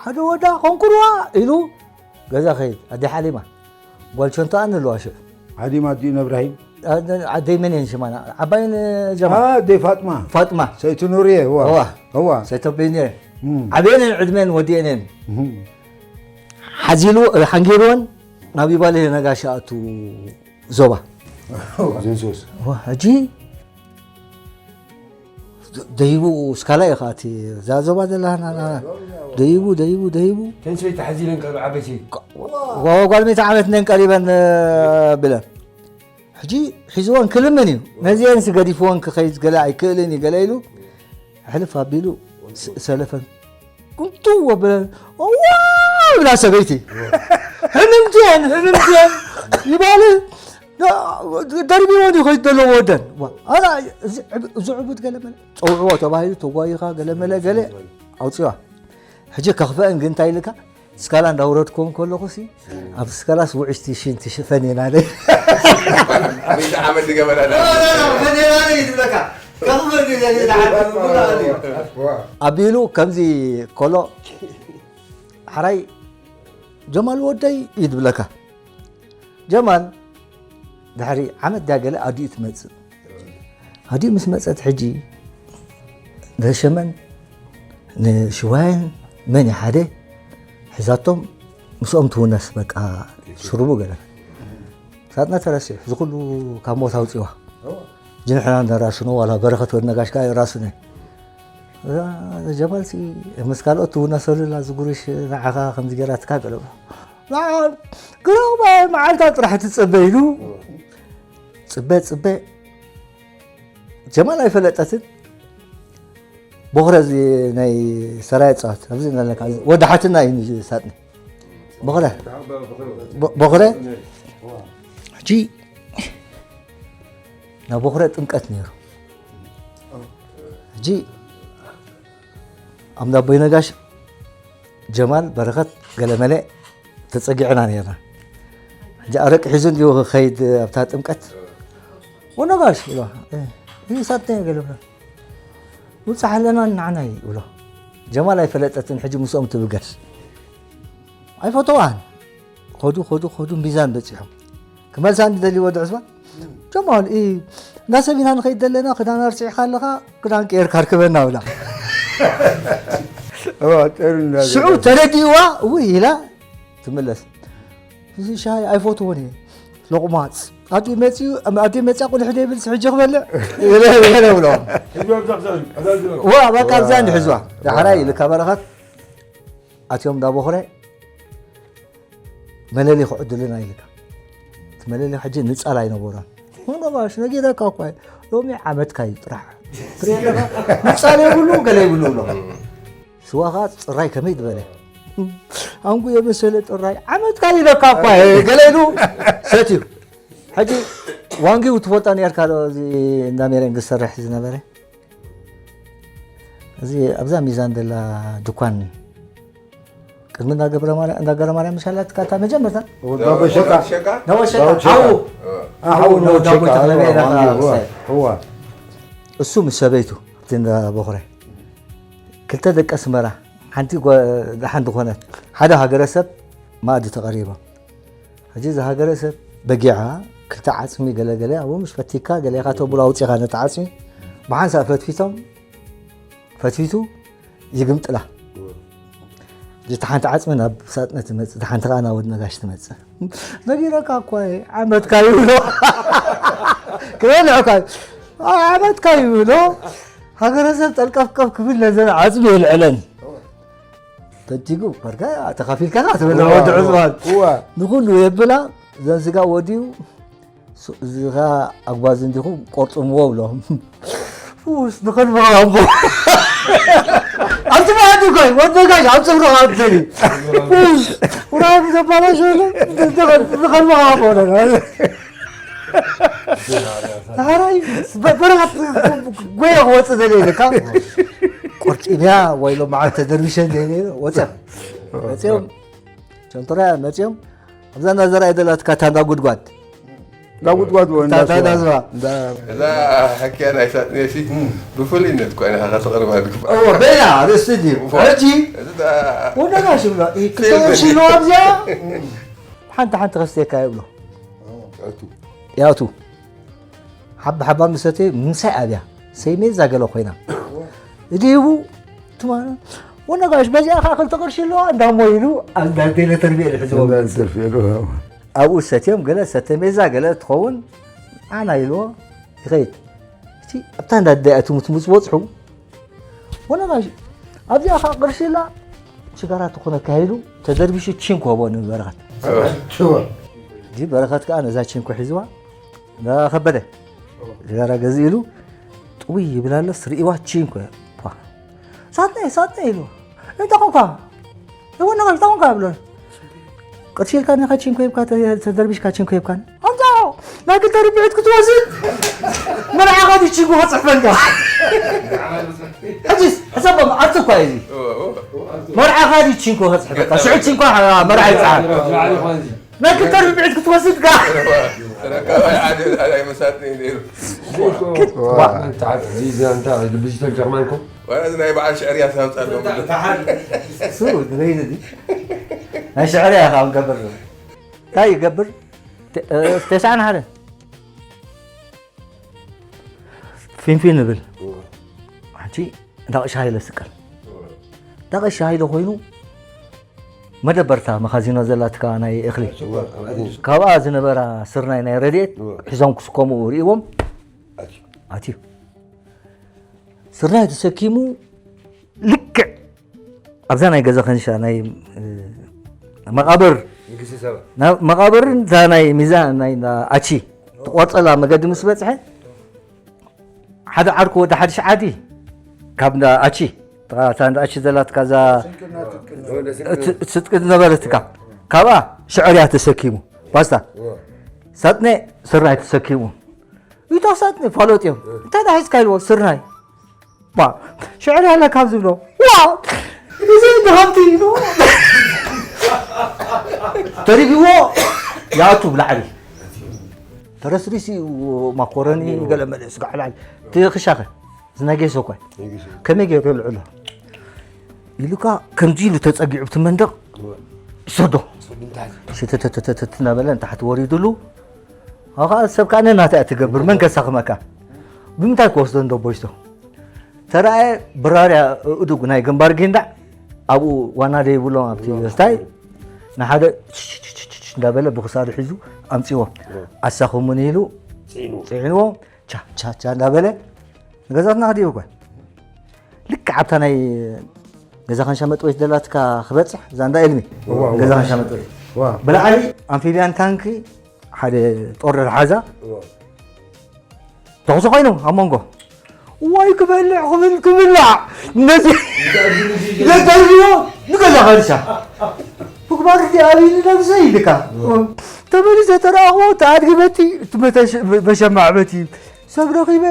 ሓደ ወዳ ኮንኩርዋ ኢሉ ገዛ ከይድ ኣዲ ሓሊማ ጓል ቸንቶ ኣን ኣለዋ ሽዑ ሓሊማ ኣዲኡ ነብራሂም ኣደይ መን እየን ሽማና ዓባይን ጀማ ኣደይ ፋጥማ ፋጥማ ሰይቲ ኑርየ እዋ እዋ እዋ ሰይተቤኔ ዓብየንን ዕድመን ወዲአንን ሓዚሉ ሓንጊርወን ናብ ይባል ነጋሽ ኣቱ ዞባ ዘንሶስ ሕጂ ደይቡ እስካላ ኢኻ እቲ እዛ ዞባ ዘለሃና ደይቡ ደይቡ ደይቡ ተንሰይ ተሓዚለን ካብ ዓበይቲ ጓጓል ሚእቲ ዓመት ነን ቀሪበን ብለን ሕጂ ሒዝወን ክልምን እዩ ነዚአን ስገዲፍወን ክኸይድ ገለ ኣይክእልን እዩ ገለ ኢሉ ሕልፍ ኣቢሉ ሰለፈን ቁንጥው ኣበለ ዋ ብላ ሰበይቲ ሕምምትየን ሕምምትየን ይባል ደርቢወን ይኸይድ ዘለዎ ወደን ኣና እዚ ዕቡድ ገለመለ ፀውዕዎ ተባሂሉ ተጓይኻ ገለመለ ገለ ኣውፅዋ ሕጂ ከኽፈአን ግን እንታይ ኢልካ ስካላ እንዳውረድኩም ከለኹ ሲ ኣብ ስካላስ ውዕሽቲ ሽንቲ ሽፈን ኢና ኣቢሉ ከምዚ ከሎ ሓራይ ጀማል ወደይ እዩ ዝብለካ ጀማል ድሕሪ ዓመት ዳገለ ኣዲኡ ትመፅእ ኣዲኡ ምስ መፀት ሕጂ ዘሸመን ንሽዋየን መን ሓደ ሒዛቶም ምስኦም ትውነስ በቃ ሽርቡ ገለ ሳጥና ተረሲዑ እዚ ኩሉ ካብ ሞት ኣውፅዋ ጅንሕና ነራስኖ ዋላ በረኸት ወድ ነጋሽካ የራስነ ጀማልሲ ምስ ካልኦት ትውነሰሉላ ዝጉርሽ ንዓኻ ከምዚ ገራትካ ገለ ግረባይ መዓልታ ጥራሕ ትፅበ ኢሉ ፅበ ፅበ ጀማል ኣይፈለጠትን ቦኽረ እዚ ናይ ሰራየ ፀዋት ኣብዚ ኣለካ ወዲ ሓትና እዩ ሳጥኒ ቦኽረ። ቦ- ቦኽረ። ሕጂ ናብ ቦኽረ ጥምቀት ነይሩ። ሕጂ ኣብ እንዳ ኣቦይ ነጋሽ ጀማል በረኸት ገለመለ ተጸጊዕና ነይርና። ሕጂ ኣረቂ ሒዙ እንዲሁ ክኸይድ ኣብታ ጥምቀት ወነጋሽ ኢሎ ሳተ ገለመለ ውፅሓ ኣለና ንዓና ይብሎ። ጀማል ኣይፈለጠትን ሕጂ ምስኦም ትብገስ ኣይፈተዋን። ኸዱ ኸዱ ኸዱ ሚዛን በፂሖም ክመልሳ እንድደልይዎ ድዕዝባ ጀማል እ፣ እንዳ ሰብ ኢና ንኸይድ ዘለና ክዳን ኣርሲዕካ ኣለኻ ክዳን ቀየርካ ርከበና ብላ ሽዑ ተረዲእዋ እው ኢላ ትምለስ። እዚ ሻይ ኣይፈትዎን እየ። ሎቕማፅ ኣዲ መፂኡ ኣዲ መፂያ ቁልሕ ደይብል ሕጂ ክበልዕ ብሎ ዋ በቃ ኣብዚያ እንድሕዝዋ ዳሕራይ ኢልካ በረኸት ኣትዮም እንዳቦኽረ መለሊ ክዕድልና ኢልካ እቲ መለሊ ሕጂ ንፃል ኣይነበሮን። ሆኖባሽ ነጊረካ እኳ ሎሚ ዓመትካ እዩ ጥራሕ ትሪኦ ኣለኻ። ንፃል የብሉ ገለ ይብሉ ብሎ ስዋኻ ፅራይ ከመይ ዝበለ ኣንጉ የመሰለ ጥራይ ዓመትካ ኢለካ እኳ ገለ ኢሉ ሰትዩ። ሕጂ ዋንጊው ትፈልጣ ነርካ ዶ እዚ እንዳ ሜሬንግ ዝሰርሕ ዝነበረ እዚ ኣብዛ ሚዛን ዘላ ድኳን ቅድሚ እንዳ ገብረ ማርያም እንዳ ገብረ ማርያም ምሻላት ካታ መጀመርታ ዳቦ ሸቃ ሸቃ ዳቦ ሸቃ ዳቦ ሸቃ። ሓው ኣዎ ሓው ነው ዳቦ ሸቃ ተክለቤ ኣዎ፣ ኢለካ ኣዎ፣ ምሳይ። እዋ እሱ ምስ ሰበይቱ ኣብቲ እንዳ ቦኽረ ክልተ ደቂ ኣስመራ ሓንቲ ጓ- ደሓን ዝኾነት ሓደ ሃገረሰብ ማእዲ ተቐሪቦም። ሕጂ እዚ ሃገረሰብ በጊዓ ክልተ ዓፅሚ ገለገለ ኣብኡ ምስ ፈቲካ ገሌኻ ተብሎ ኣውፂኻ ነቲ ዓፅሚ ብሓንሳእ ፈትፊቶም ፈትፊቱ ይግምጥላ። እታ ሓንቲ ዓፅሚ ናብ ሳጥነ ትመፅእ፣ እታ ሓንቲ ከዓ ናብ ወድ ነጋሽ ትመፅእ። ነጊረካ እኳ እየ፣ ዓመትካ ይብሎ። ክበልዕካ እዩ። ዓመትካ ይብሎ። ሃገረሰብ ጠልቀፍቀፍ ክብል ነዘን ዓፅሚ የልዕለን። ፈቲጉ፣ በርካ ተኻፊልካ ኢኻ ትበልዕ እዋ፣ ወዲ ዕፅዋን። እዋ። ንኹሉ የብላ፣ እዘን ስጋ ወዲኡ፣ ሱ- እዚ ኸ ኣጓዝ እንዲኹም ቆርጥምዎ ብሎም ውስ ንኸልምኻ ኣቦ ኣብቲ መኣዲ ኮይ ወደጋሽ ኣብ ፅፍርኻ ኣብ ትሰኒ ውስ ውራብ ዘባላሸ ንኸልምኻ ኣቦ ሓራይ በረኻት ጎየ ክወፅእ ዘለ ኢልካ ቆርጢምያ ወይ ሎ መዓልቲ ተደርቢሸ ወፅያ መፅኦም ሸንቶራ መፅኦም ኣብዛ እንዳ ዘርኣይ ዘላትካ እታ እንዳ ጉድጓድ እንዳ ጉድጓድ እዎ፣ እንዳ እንዳ ስዋ። እዛ ሕክያ ናይ ሳጥኔሲ ብፍሉይነት እኳ ኢኻ ከተቕርባ ዝግባእ። እዎ፣ በይና ርእስቲ ድዩ? እዎ። ሕጂ እዚ ዳ- ወደና ሽብላ፣ እ፣ ክልተ ቅርሺ ኣለዋ ኣብዚኣ። ሓንቲ ሓንቲ ከስተየካ ይብሎ። ያቱ። ሓባ ሓባ ምሰተ ምሳይ ኣብያ። ሰይሜ እዛ ገለ ኮይና። እዲቡ ትማና ወነጋሽ በዚኣ ከዓ ክልተ ቅርሺ ኣለዋ እንዳሞ ኢሉ ኣብ እንዳደለ ተርቢየ ዝሕዝዎ እንዳደለ ተርቢየ ኣለዋ። ኣብኡ ሰትዮም ገለ ሰተ ሜዛ ገለ ትኸውን ኣና ኢልዎ ይኸይድ። እቲ ኣብታ እንዳዳይ ኣትሙትሙት ዝበፅሑ ወነጋሽ ኣብዚኣ ከዓ ቅርሺ ላ ሽጋራ ትኾነካ ኢሉ ተደርቢሹ ቺንኮ ሆቦ ንበረኸት። ሽወ። እዚ በረኸት ከዓ ነዛ ቺንኮ ሒዝዋ ከበደ ሽጋራ ገዚ ኢሉ ጥውይ ይብል ኣሎ ስርኢዋ ቺንኮ ኳ ሳጥነ ሳጥነ ኢሉ እንተ ኾንኳ እወ ነጋሽ ታወንካ ብሎ ቅርሺ ኢልካ ኒኻ ቺንኮ ሂብካ ተደርቢሽካ ቺንኮ ሂብካ ኣንታ ናይ ክልተ ርብዒት ክትወስድ መርዓኻ ድዩ ቺንኮ ክፅሕፈልካ ሕጂስ ሕሰቦም ኣብቲ እኳ እዩ መርዓኻ ድዩ ቺንኮ ክፅሕፈልካ ሽዑ ቺንኮ መርዓ ይፅሓፍ ናይ ክልተ ርብዒት ክትወስድ ጋ ዲጂታል ጀርማንኮ ናይ በዓል ሽዕርያ ሳብፃ ናይ ሽዕርያ ካብ ገብር እንታይ ይገብር ተስዓን ሓደ ፊንፊን ንብል ሕጂ እንዳ ቀሺ ሃይለ ስቀል እንዳ ቀሺ ሃይለ ኮይኑ መደበርታ መኻዚኖ ዘላትካ ናይ እኽሊ ካብኣ ዝነበራ ስርናይ ናይ ረድኤት ሒዞም ክስከሙ ርእዎም ኣትዩ ስርናይ ተሰኪሙ ልክዕ ኣብዛ ናይ ገዛ ከንሻ ናይ መቃብር መቃብርን እታ ናይ ሚዛን ናይ ኣቺ ትቆርፀላ መገዲ ምስ በፅሐ ሓደ ዓርኩ ወዲ ሓድሽ ዓዲ ካብ እንዳ ኣቺ እታ እንዳ ኣቺ ዘላትካ እዛ ስጥቂ ዝነበረትካ ካብኣ ሽዕርያ ተሰኪሙ፣ ፓስታ። ሳጥነ ስርናይ ተሰኪሙ። ይቶ ሳጥነ ፋሎጥ እዮም። እንታይ ደኣ ሒዝካ ኢልዎ፣ ስርናይ። ባ፣ ሽዕርያ ኣለ ካብ ዝብሎ። ዋ፣ እዚ እንደ ሃብቲ ኢሉ። ተሪፊዎ፣ ይኣቱ ብላዕሊ። ተረስሪሲ ማኮረኒ፣ ገለ መለ ስጋዕ ላዕሊ። እቲ ክሻኸ፣ እዚ ናይ ጌሶ እኮ። ናይ ጌሶ። ከመይ ገይሩ የልዕሎ? ኢሉካ ከምዚ ኢሉ ተጸጊዑ ብቲ መንደቕ እወ። ይሰዶ። ይሰዶ ንታሕቲ። ሽትትትትት እናበለ ንታሕቲ ወሪዱሉ። ኣኻ ሰብ ከኣ ነናታ እያ ትገብር፣ መን ከሳኽመካ? ብምንታይ ክወስዶ እንዶ ቦይቶ? ተራእየ ብራርያ እዱግ ናይ ግንባር ጊንዳዕ ኣብኡ ዋና ደይብሎም ኣብቲ እወ። ስታይ ንሓደ ሽሽሽሽሽ እንዳበለ ብኽሳዱ ሒዙ ኣምጺዎ። እወ። ኣሳኽሙኒ ኢሉ ጽዒኑ። ጽዒንዎ። ቻ ቻ ቻ እንዳበለ ንገዛትና ክዲቡ እኮ። ልክዕ ኣብታ ናይ ገዛ ኻንሻ መጥወይት ደላትካ ክበጽሕ፣ እዛ እንዳ ኤልሚ። እዋ፣ እዋ። ገዛ ኻንሻ መጥወይት። እዋ። ብላዕሊ ኣምፊብያን ታንኪ ሓደ ጦር ሓዛ። እዋ። ተኹሲ ኮይኑ ኣብ መንጎ። ዋይ ክበልዕ ክብል ክብላዕ። ነዚ ይተርፍዮ ንገዛ ኻንሻ። ምግባር እቲ ኣብይ ንነብሰ ኢልካ። እዋ። ተመሊሰ ተረኣኽቦ፣ እቲ ኣድጊ በቲ፣ እቲ መተሽ-፣ መሸማዕ በቲ። ሰብ ረኺበ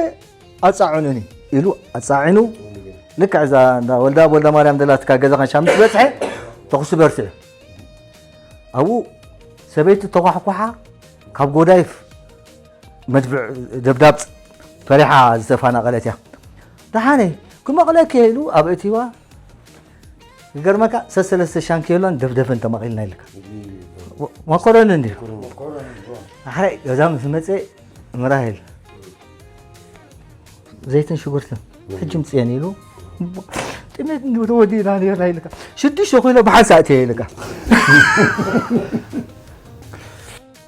ኣጻዕኑኒ ኢሉ ኣጻዒኑ። ልክዕ እዛ እንዳ ወልዳ፣ ወልዳ ማርያም ደላትካ ገዛ ኻንሻ ምስ በጽሐ፣ ተኹሲ በርቲዑ። ኣብኡ ሰበይቲ ተኳሕኩሓ፣ ካብ ጎዳይፍ መድፍዕ ደብዳብ ፈሪሓ ዝተፋናቐለት እያ። ደሓነይ፣ ክመቕለኪ እየ ኢሉ ኣብ እቲዋ። ይገርመካ፣ ሰሰለስተ ሻንኬሎን ደፍደፍን ተማቒልና ኢልካ። መኮረኒ እንዲ። መኮረኒ፣ እዎ። ኣሕራይ ገዛ ምስ መጸ፣ ምራሄል ዘይትን ሽጉርትን ሕጂ ምጽየን ኢሉ። ጥሜት እንዲ ተወዲእና ነርና ኢልካ። ሽዱሽተ ኪሎ ብሓንሳእ እትየ ኢልካ።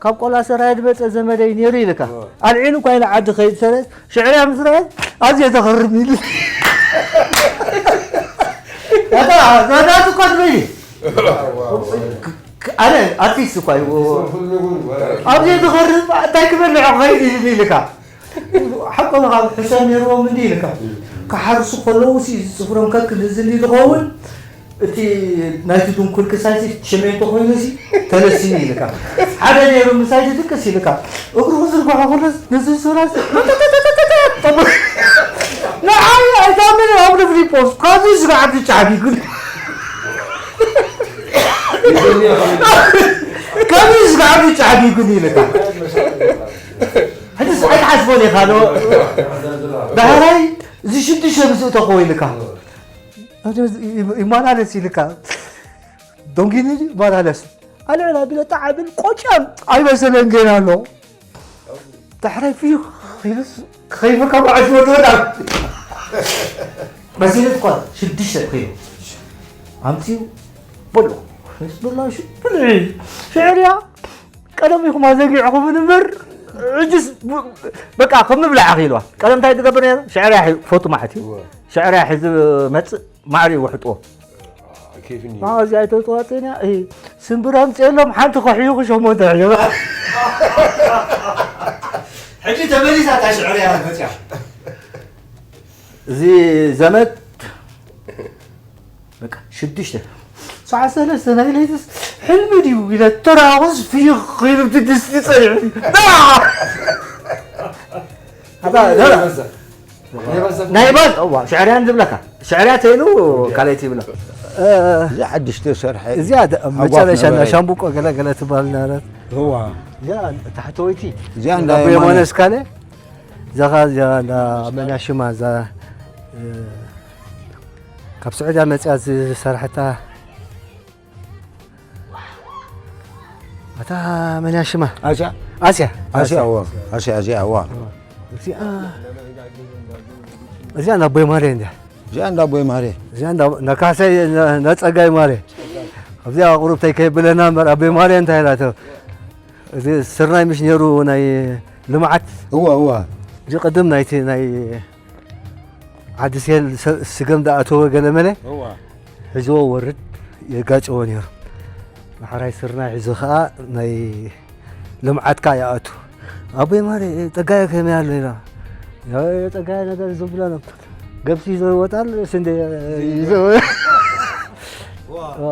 ካብ ቆላ ሰራየ ዝመጸ ዘመደይ ነይሩ ኢልካ። እዎ። ኣልዒሉ እኳ ኢለ ዓዲ ከይድ ሰለስ ሽዕርያ ምስ ረኣየ ኣዝየ ዘኸርም ኢሉ። ኣታ፣ ዘናቱ እኳ ትበይ። ክ-፣ ኣነ ኣርቲስት እኳ እዩ። ኣዝየ ዘኸርም እንታይ ክበልዕ ከይድ ኢሉ ኢልካ። ሓቆ ካብ ሕሰም ነይርዎም እንዲ ኢልካ። ክሓርሱ ከለዉ ሲ ጽፍሮም ከክል እዚ እንዲ ዝኸውን እቲ ናይቲ ድንኩል ክሳይሲ ሸሜንቶ ኮይኑሲ ተለሲኑ ኢልካ። ሓደ ነይሩ ምሳይ ድቅስ ኢልካ። እግሩ ክዝርግሖ ከሎስ ነዚ ሱራስ ንዓይ ኣይታምን ኣብ ሪፖርት ካብዚ ስጋዕ ብጫ ቢጉን። ካብዚ ስጋዕ ብጫ ቢጉን ኢልካ። ሕጂስ ኣይትሓስቦን ኢኻ ዶ? ዳሕራይ እዚ ሽዱሽተ ምስ እተኾ ኢልካ። ይመላለስ ኢልካ። ዶንጊኒ ይመላለስ። ኣልዕል ኣቢለ ጣዕ ኣብል ቆጫም ኣይመሰለን ገና ኣሎ። ዳሕራይ ፍዩ ኢሉስ ከይፈካ ባዕሽ ወድወዳ። መሲለት እኳ ሽዱሽተ ኮይኑ ኣምጺኡ በሎ። በላ ሽ-፣ ብልዒ። ሽዕርያ ቀደም ኢኹም ኣዘጊዕኹምን እምበር፣ ሕጅስ ብ-፣ በቃ፣ ከም ምብላዕ ኣኺልዋ። ቀደም እንታይ ትገብር ነይሩ? ሽዕርያ ሒ-፣ ፎቱ ማዕት እዩ። እወ። ሽዕርያ ሒዙ መጽእ፣ ማዕሪ ይውሕጥዎ። ኬፍ እኒኦ። ማዕዚ ኣይተዋጽእን እያ። እሂ፣ ስምብር ኣምጽኤሎም፣ ሓንቲ ከሕዩኹ ሸሞንተ ሕዩኻ። ሕጂ ተመሊሳ እታ ሽዕርያ መጽያ። እዚ ዘመድ በቃ ሽዱሽተ ሰዓት ሰለስተ ናይ ለይትስ ሕልሚ ድዩ ኢለ ተራኹስ ፍይኽ ኢሉ ብቲ ድስቲ ጸኒሑ። ኣታ፣ ደራ። ናይ ባዝ፣ እዋ፣ ሽዕርያን ዝብለካ። ሽዕርያ ተይሉ ካልኣይቲ ይብሎ። እዚ ሓድሽ ተሰርሐ እዚኣ ደ-፣ ሃጓፍ መጨረሻ እንዳ ነበረ። ሻምብቆ ገለ ገለ ትበሃል ነበረት። እዋ። እዚኣ ታሕተወይቲ። እዚኣ እንዳ ኣቦ የማነ። የማነ እስካለ። እዛ ኸ እዚኣ እንዳ መን ሽማ እዛ፣ እ፣ ካብ ስዑድያ መጽያ ዝሰርሐታ ኣታ መን እያ ሽማ? ኣስያ። ኣስያ። ኣስያ፣ እዋ። ኣስያ፣ ኣስያ፣ እዋ። እዚኣ፣ እዚኣ እንዳ ኣቦይ ማርየ እንድያ። እዚኣ እንዳ ኣቦይ ማርየ። እዚኣ እንዳ፣ እንዳ ካሕሳይ፣ እንዳ፣ እንዳ ጸጋይ ማርየ። ኣብዚኣ ቁሩብተይ ከይብለና እምበር ኣቦይ ማርየ እንታይ ኢላቶ? እዚ ስርናይ ምሽ ነይሩ ናይ ልምዓት። እዋ፣ እዋ። እዚ ቅድም ናይቲ ናይ ዓዲ ሴል ሰ-፣ ስገም ዝኣተወ ገለ መለ እዋ። ሒዝዎ ወርድ የጋጭዎ ነይሩ። ማሕራይ ስርናይ ሒዙ ኸኣ ናይ ልምዓት ከኣ ይኣቱ። ኣቦይ ማርየ፣ ጸጋየ ከመይ ኣሎ ኢላ። ያ ጸጋየ ነገር ዝም ብሎ ነው። ገብስ ይዞ ይወጣል፣ ስንዴ ይዞ። ዋ። ዋ።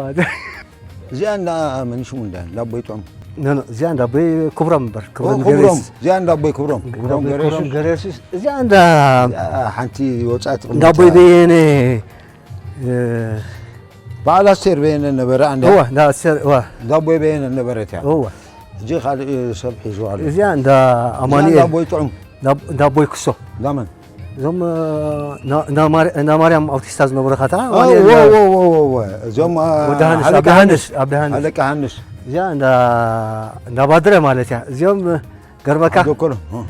እዚኣ እንዳ መን ሽሙ እንዳ እንዳ ኣቦይ ጥዑም? ኖ፣ ኖ፣ እዚኣ እንዳ ኣቦይ ክብሮም እምበር፣ ኦ፣ ክብሮም ክብሮም። ገሬስ። እዚኣ እንዳ ኣቦይ ክብሮም። እንዳ ክብሮም ኣቦይ ገሬስ። ክብሮም ገሬስስ፣ እዚኣ እንዳ እዚኣ ሓንቲ ወጻእት እንዳ ኣቦይ በየነ፣ እ፣ በዓል ኣስቴር በየነ ነበረ፣ እንዳ እዋ፣ እንዳ ኣስቴር፣ እዋ። እንዳ ኣቦይ በየነ ነበረት እያ። እዋ። ሕጂ ካልእ ሰብ ሒዝዋ ኣሎ። እዚኣ እንዳ እዚኣ ኣማኑኤል። እንዳ ኣቦይ ጥዑም። እንዳ፣ እንዳ ኣቦይ ክሶ። እንዳ መን? እዞም፣ እ፣ ና-፣ እንዳ ማር-፣ እንዳ ማርያም ኣውቲስታ ዝነበሩ ካታ፣ ኦ፣ ኣማኑኤል ወ-፣ እንዳ ወ-፣ ወ-፣ ወ-፣ ወ-፣ እዞም፣ እ፣ ወ-፣ ደሃንሽ፣ ሓለቃ ኣብ ደሃንሽ፣ ሃንሽ። ኣብ ደሃንሽ። ሓለቃ ሃንሽ። እዚኣ እንዳ፣ እንዳ ባድረ ማለት እያ። እዚኦም፣ እ፣ ገርመካ። ኣጆኮሎ፣ እ።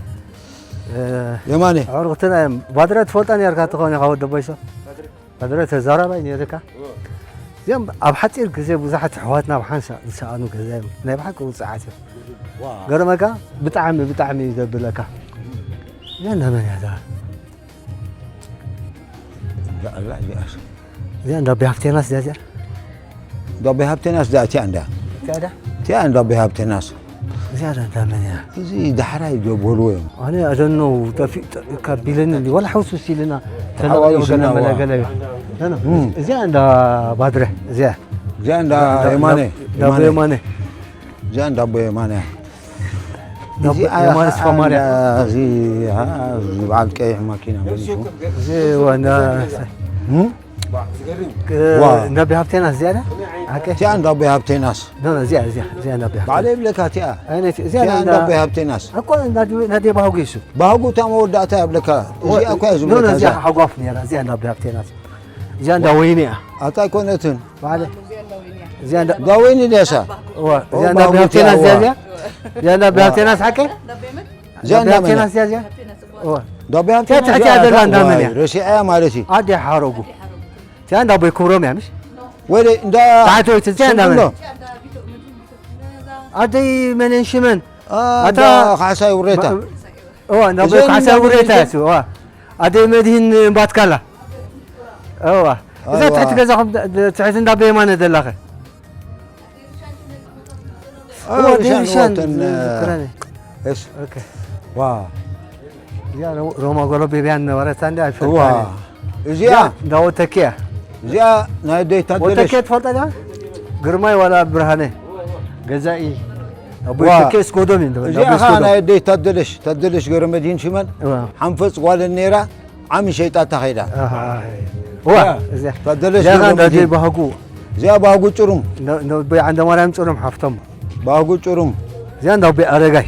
እ፣ የማነ። ኣዕሩኽትና እዮም። ባድረ ትፈልጦ ነርካ ትኸውን ኢኻ ወዲ ኣቦይ ሰው። ባድረ ተዛራባይ ነርካ። እዚኦም ኣብ ሓጺር ግዜ ብዙሓት ኣሕዋትና ኣብ ሓንሳእ ዝሰኣኑ ገዛ እዮም። ናይ ብሓቂ ውጽዓት እዮም። ዋ። ገርመካ ብጣዕሚ፣ ብጣዕሚ እዩ ዘብለካ። እዚኣ እንዳ መን እያ እዛ? እንዳ ኣላ እዚኣ። እዚኣ እንዳ ኣቦይ ሃብቴናስ እዚኣ፣ እዚኣ? እንዳ ኣቦይ ሃብቴናስ እዚኣ እቲኣ እንዳ። እቲኣ ዳ? እቲኣ እንዳ ኣቦይ ሃብቴናስ። እዚኣ ዳ እንዳ መን እያ? እዚ ዳሕራይ ዶ በልዎ እዮም? ኣነ ኣደኖ ጠፊ-፣ ጠ-፣ ካብ ቢለኒ እንዲ፣ ወላ ሕውስውስ ኢልና ተሓዋዊስና ተነቒቑ ገለ ዋ። መለ ገለ እዩ። እም። እዚኣ እንዳ ባድረ፣ እዚኣ። እዚኣ እንዳ እንዳ የማነ፣ እንዳ የማነ። የማነ። እዚኣ እንዳ ኣቦ የማነ እያ። ዳቦ እዚኣ የማነ ኸዓ ስፋ ማርያም። እንዳ፣ እዚ፣ አ፣ እዚ በዓል ቀይሕ ማኪና መን ሽሙ? እዚ ዋና እም? እ፣ ዋ። እንዳ ኣቦይ ሃብቴናስ እዚኣ ዳ? ሓቂ? እቲኣ እንዳ ኣቦይ ሃብቴናስ። ኖ፣ ኖ፣ እዚኣ፣ እዚኣ፣ እዚኣ እንዳ ኣቦይ ሃብቴናስ። ባዕለይ ይብለካ እቲኣ። ኣይነት፣ እዚኣ እቲኣ እንዳ እንዳ ኣቦይ ሃብቴናስ። እኮ እንዳ ዲ-፣ እንዳ ኣቦይ ሃጉ ይሱ። ባህጉ እታ መወዳእታ እያ ብለካ። ኖ፣ እዚኣ ኖ፣ እኮ እያ እዚኣ ዝብለካ ሓጓፍ ነይራ፣ እዚኣ እንዳ ኣቦይ ሃብቴናስ። እዚኣ እንዳ ወይኒ እያ። ኣታ ኣይኮነትን። ባዕለ-፣ እዚኣ እንዳ እንዳ ወይኒ ድያሳ? እዋ፣ እዚኣ ኦ፣ እንዳ ኣቦይ ሃብቴናስ እዚኣ፣ እዋ። እዚኣ። እዚኣ እንዳ ኣቦይ ሃብቴናስ ሓቂ? እዚኣ እንዳ ኣቦይ ሃብቴናስ እዚኣ፣ እዚኣ። እዋ። እንዳ ኣቦይ ሃብቴናስ ትሕቲ እዚኣ ዘላ እንዳ መን እያ? ዋይ፣ ረሲዐያ ማለት እዩ። ኣደ ሓረጉ። እዚኣ እንዳ ኣቦይ ክብሮም እያ፣ ምሽ? ወደ እንዳ ታሕተወይቲ እዚኣ እንዳ መን? ስንዶ? ኣደይ መነን ሽመን? አ፣ ኣታ እንዳ ካሕሳይ ውሬታ። ማ-፣ እዋ፣ እንዳ ኣቦይ እዚኣ ካሕሳይ እንዳ ውሬታ መን እያ፣ እዋ። ኣደይ መድሂን ባትካላ። እዋ። እዛ ኣይዋ። ትሕቲ ገዛኹም ደ-፣ ደ-፣ ትሕቲ እንዳ ኣቦይ የማነ ዘላኸ? አ፣ እዋ፣ ሪሻን ሪሻን ወተን፣ ዝዝክረኒ። እስ። ኦኬ። ዋ። እዚኣ ሮ-፣ ሮማ ጎሎቤብያን ነበረት፣ እንዲ እዋ። ኣይፈልጣን እየ። እዚኣ? እዚኣ እንዳ ወተኪያ። እዚኣ ናይ ኣደይ ታደለሽ። ወተኪያ ትፈልጣ ዲኻ? ግርማይ ዋላ ብርሃነ? ገዛኢ። ኣቦይ ዋ። ተኪ እስኮዶም እዩ፣ እዚኣ ኣቦይ ኸዓ እስኮዶም። ናይ ኣደይ ታደለሽ፣ ታደለሽ ገረመድሂን ሽመን። እዋ። ሓንፈፅ ጓለን ነይራ። ዓሚ ሸይጣታ ኸይዳ። ኣሃ፣ ዋ፣ ያ፣ እዚኣ። ታደለሽ እዚኣ ገብረ እንዳ መድህን። ኣቦይ ባህጉ። እዚኣ ባህጉ ጭሩም። እንዳ፣ እንዳ ኣቦይ ዓንደ ማርያም ጭሩም ሓፍቶም። ባህጉ ጭሩም። እዚኣ እንዳ ኣቦይ ኣረጋይ።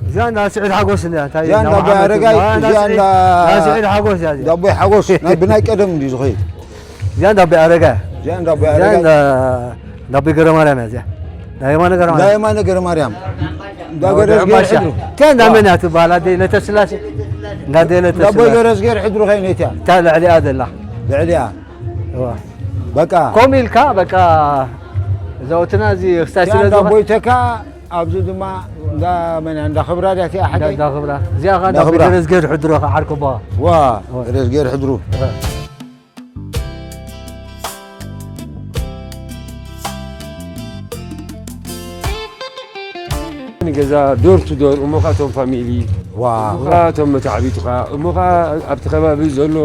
እዚኣ እንዳ ስዒድ ሓጎስ እንዳ፣ እንታይ እዚኣ እንዳ እንዳ ኣቦይ ሓጎስ ኣረጋይ፣ እንዳ፣ እዚኣ እንዳ እንዳ ስዒድ ሓጎስ እያ እዚኣ። እንዳ ኣቦይ ሓጎስ፣ ናይ ብናይ ቀደም እንድዩ ዝኸይድ። እዚኣ እንዳ ኣቦይ ኣረጋይ። እዚኣ እንዳ ኣቦይ እዚኣ ኣረጋይ። እንዳ፣ እንዳ ኣቦይ ገረማርያም እያ እዚኣ። እንዳ የማነ ገረማርያም። እንዳ የማነ ገረማርያም። እንዳ እንዳ ገረዝጌር ወዲ ሕድሩ። እቲኣ እንዳ ዋ። መን እያ ትበሃል? ኣደይ ለተስላሴ? እንዳ ኣደይ እንዳ ኣቦይ ለተስላሴ። ገረዝጌር ሕድሩ ኸይነ እቲኣ። እታ ልዕሊኣ ዘላ። ልዕሊኣ። እዋ። በቃ። ከምኡ ኢልካ በቃ እዛውትና እዚ ክስታይ እቲኣ ስለ እንዳ ዝኾነ ኣቦይ ተካ፣ ኣብዚ ድማ እንዳ መን እያ? እንዳ ክብራ ድያ እቲኣ እንዳ፣ ሓቀይ? እንዳ ክብራ። እዚኣ ኸኣ እንዳ እንዳ ኣቦይ ክብራ። ገረዝጌር ሕድሩ ኸኣ ዓርኩ ኣቦኻ። ዋ፣ እዋ። ገረዝጌር ሕድሩ። እዋ። ንገዛ ዶር ቱ ዶር፣ እሞ ኸኣ እቶም ፋሚሊ፣ ዋ። እሞ ኸኣ እቶም መታዕቢትኻ፣ እሞ ኸኣ ኣብቲ ከባቢ ዘሎ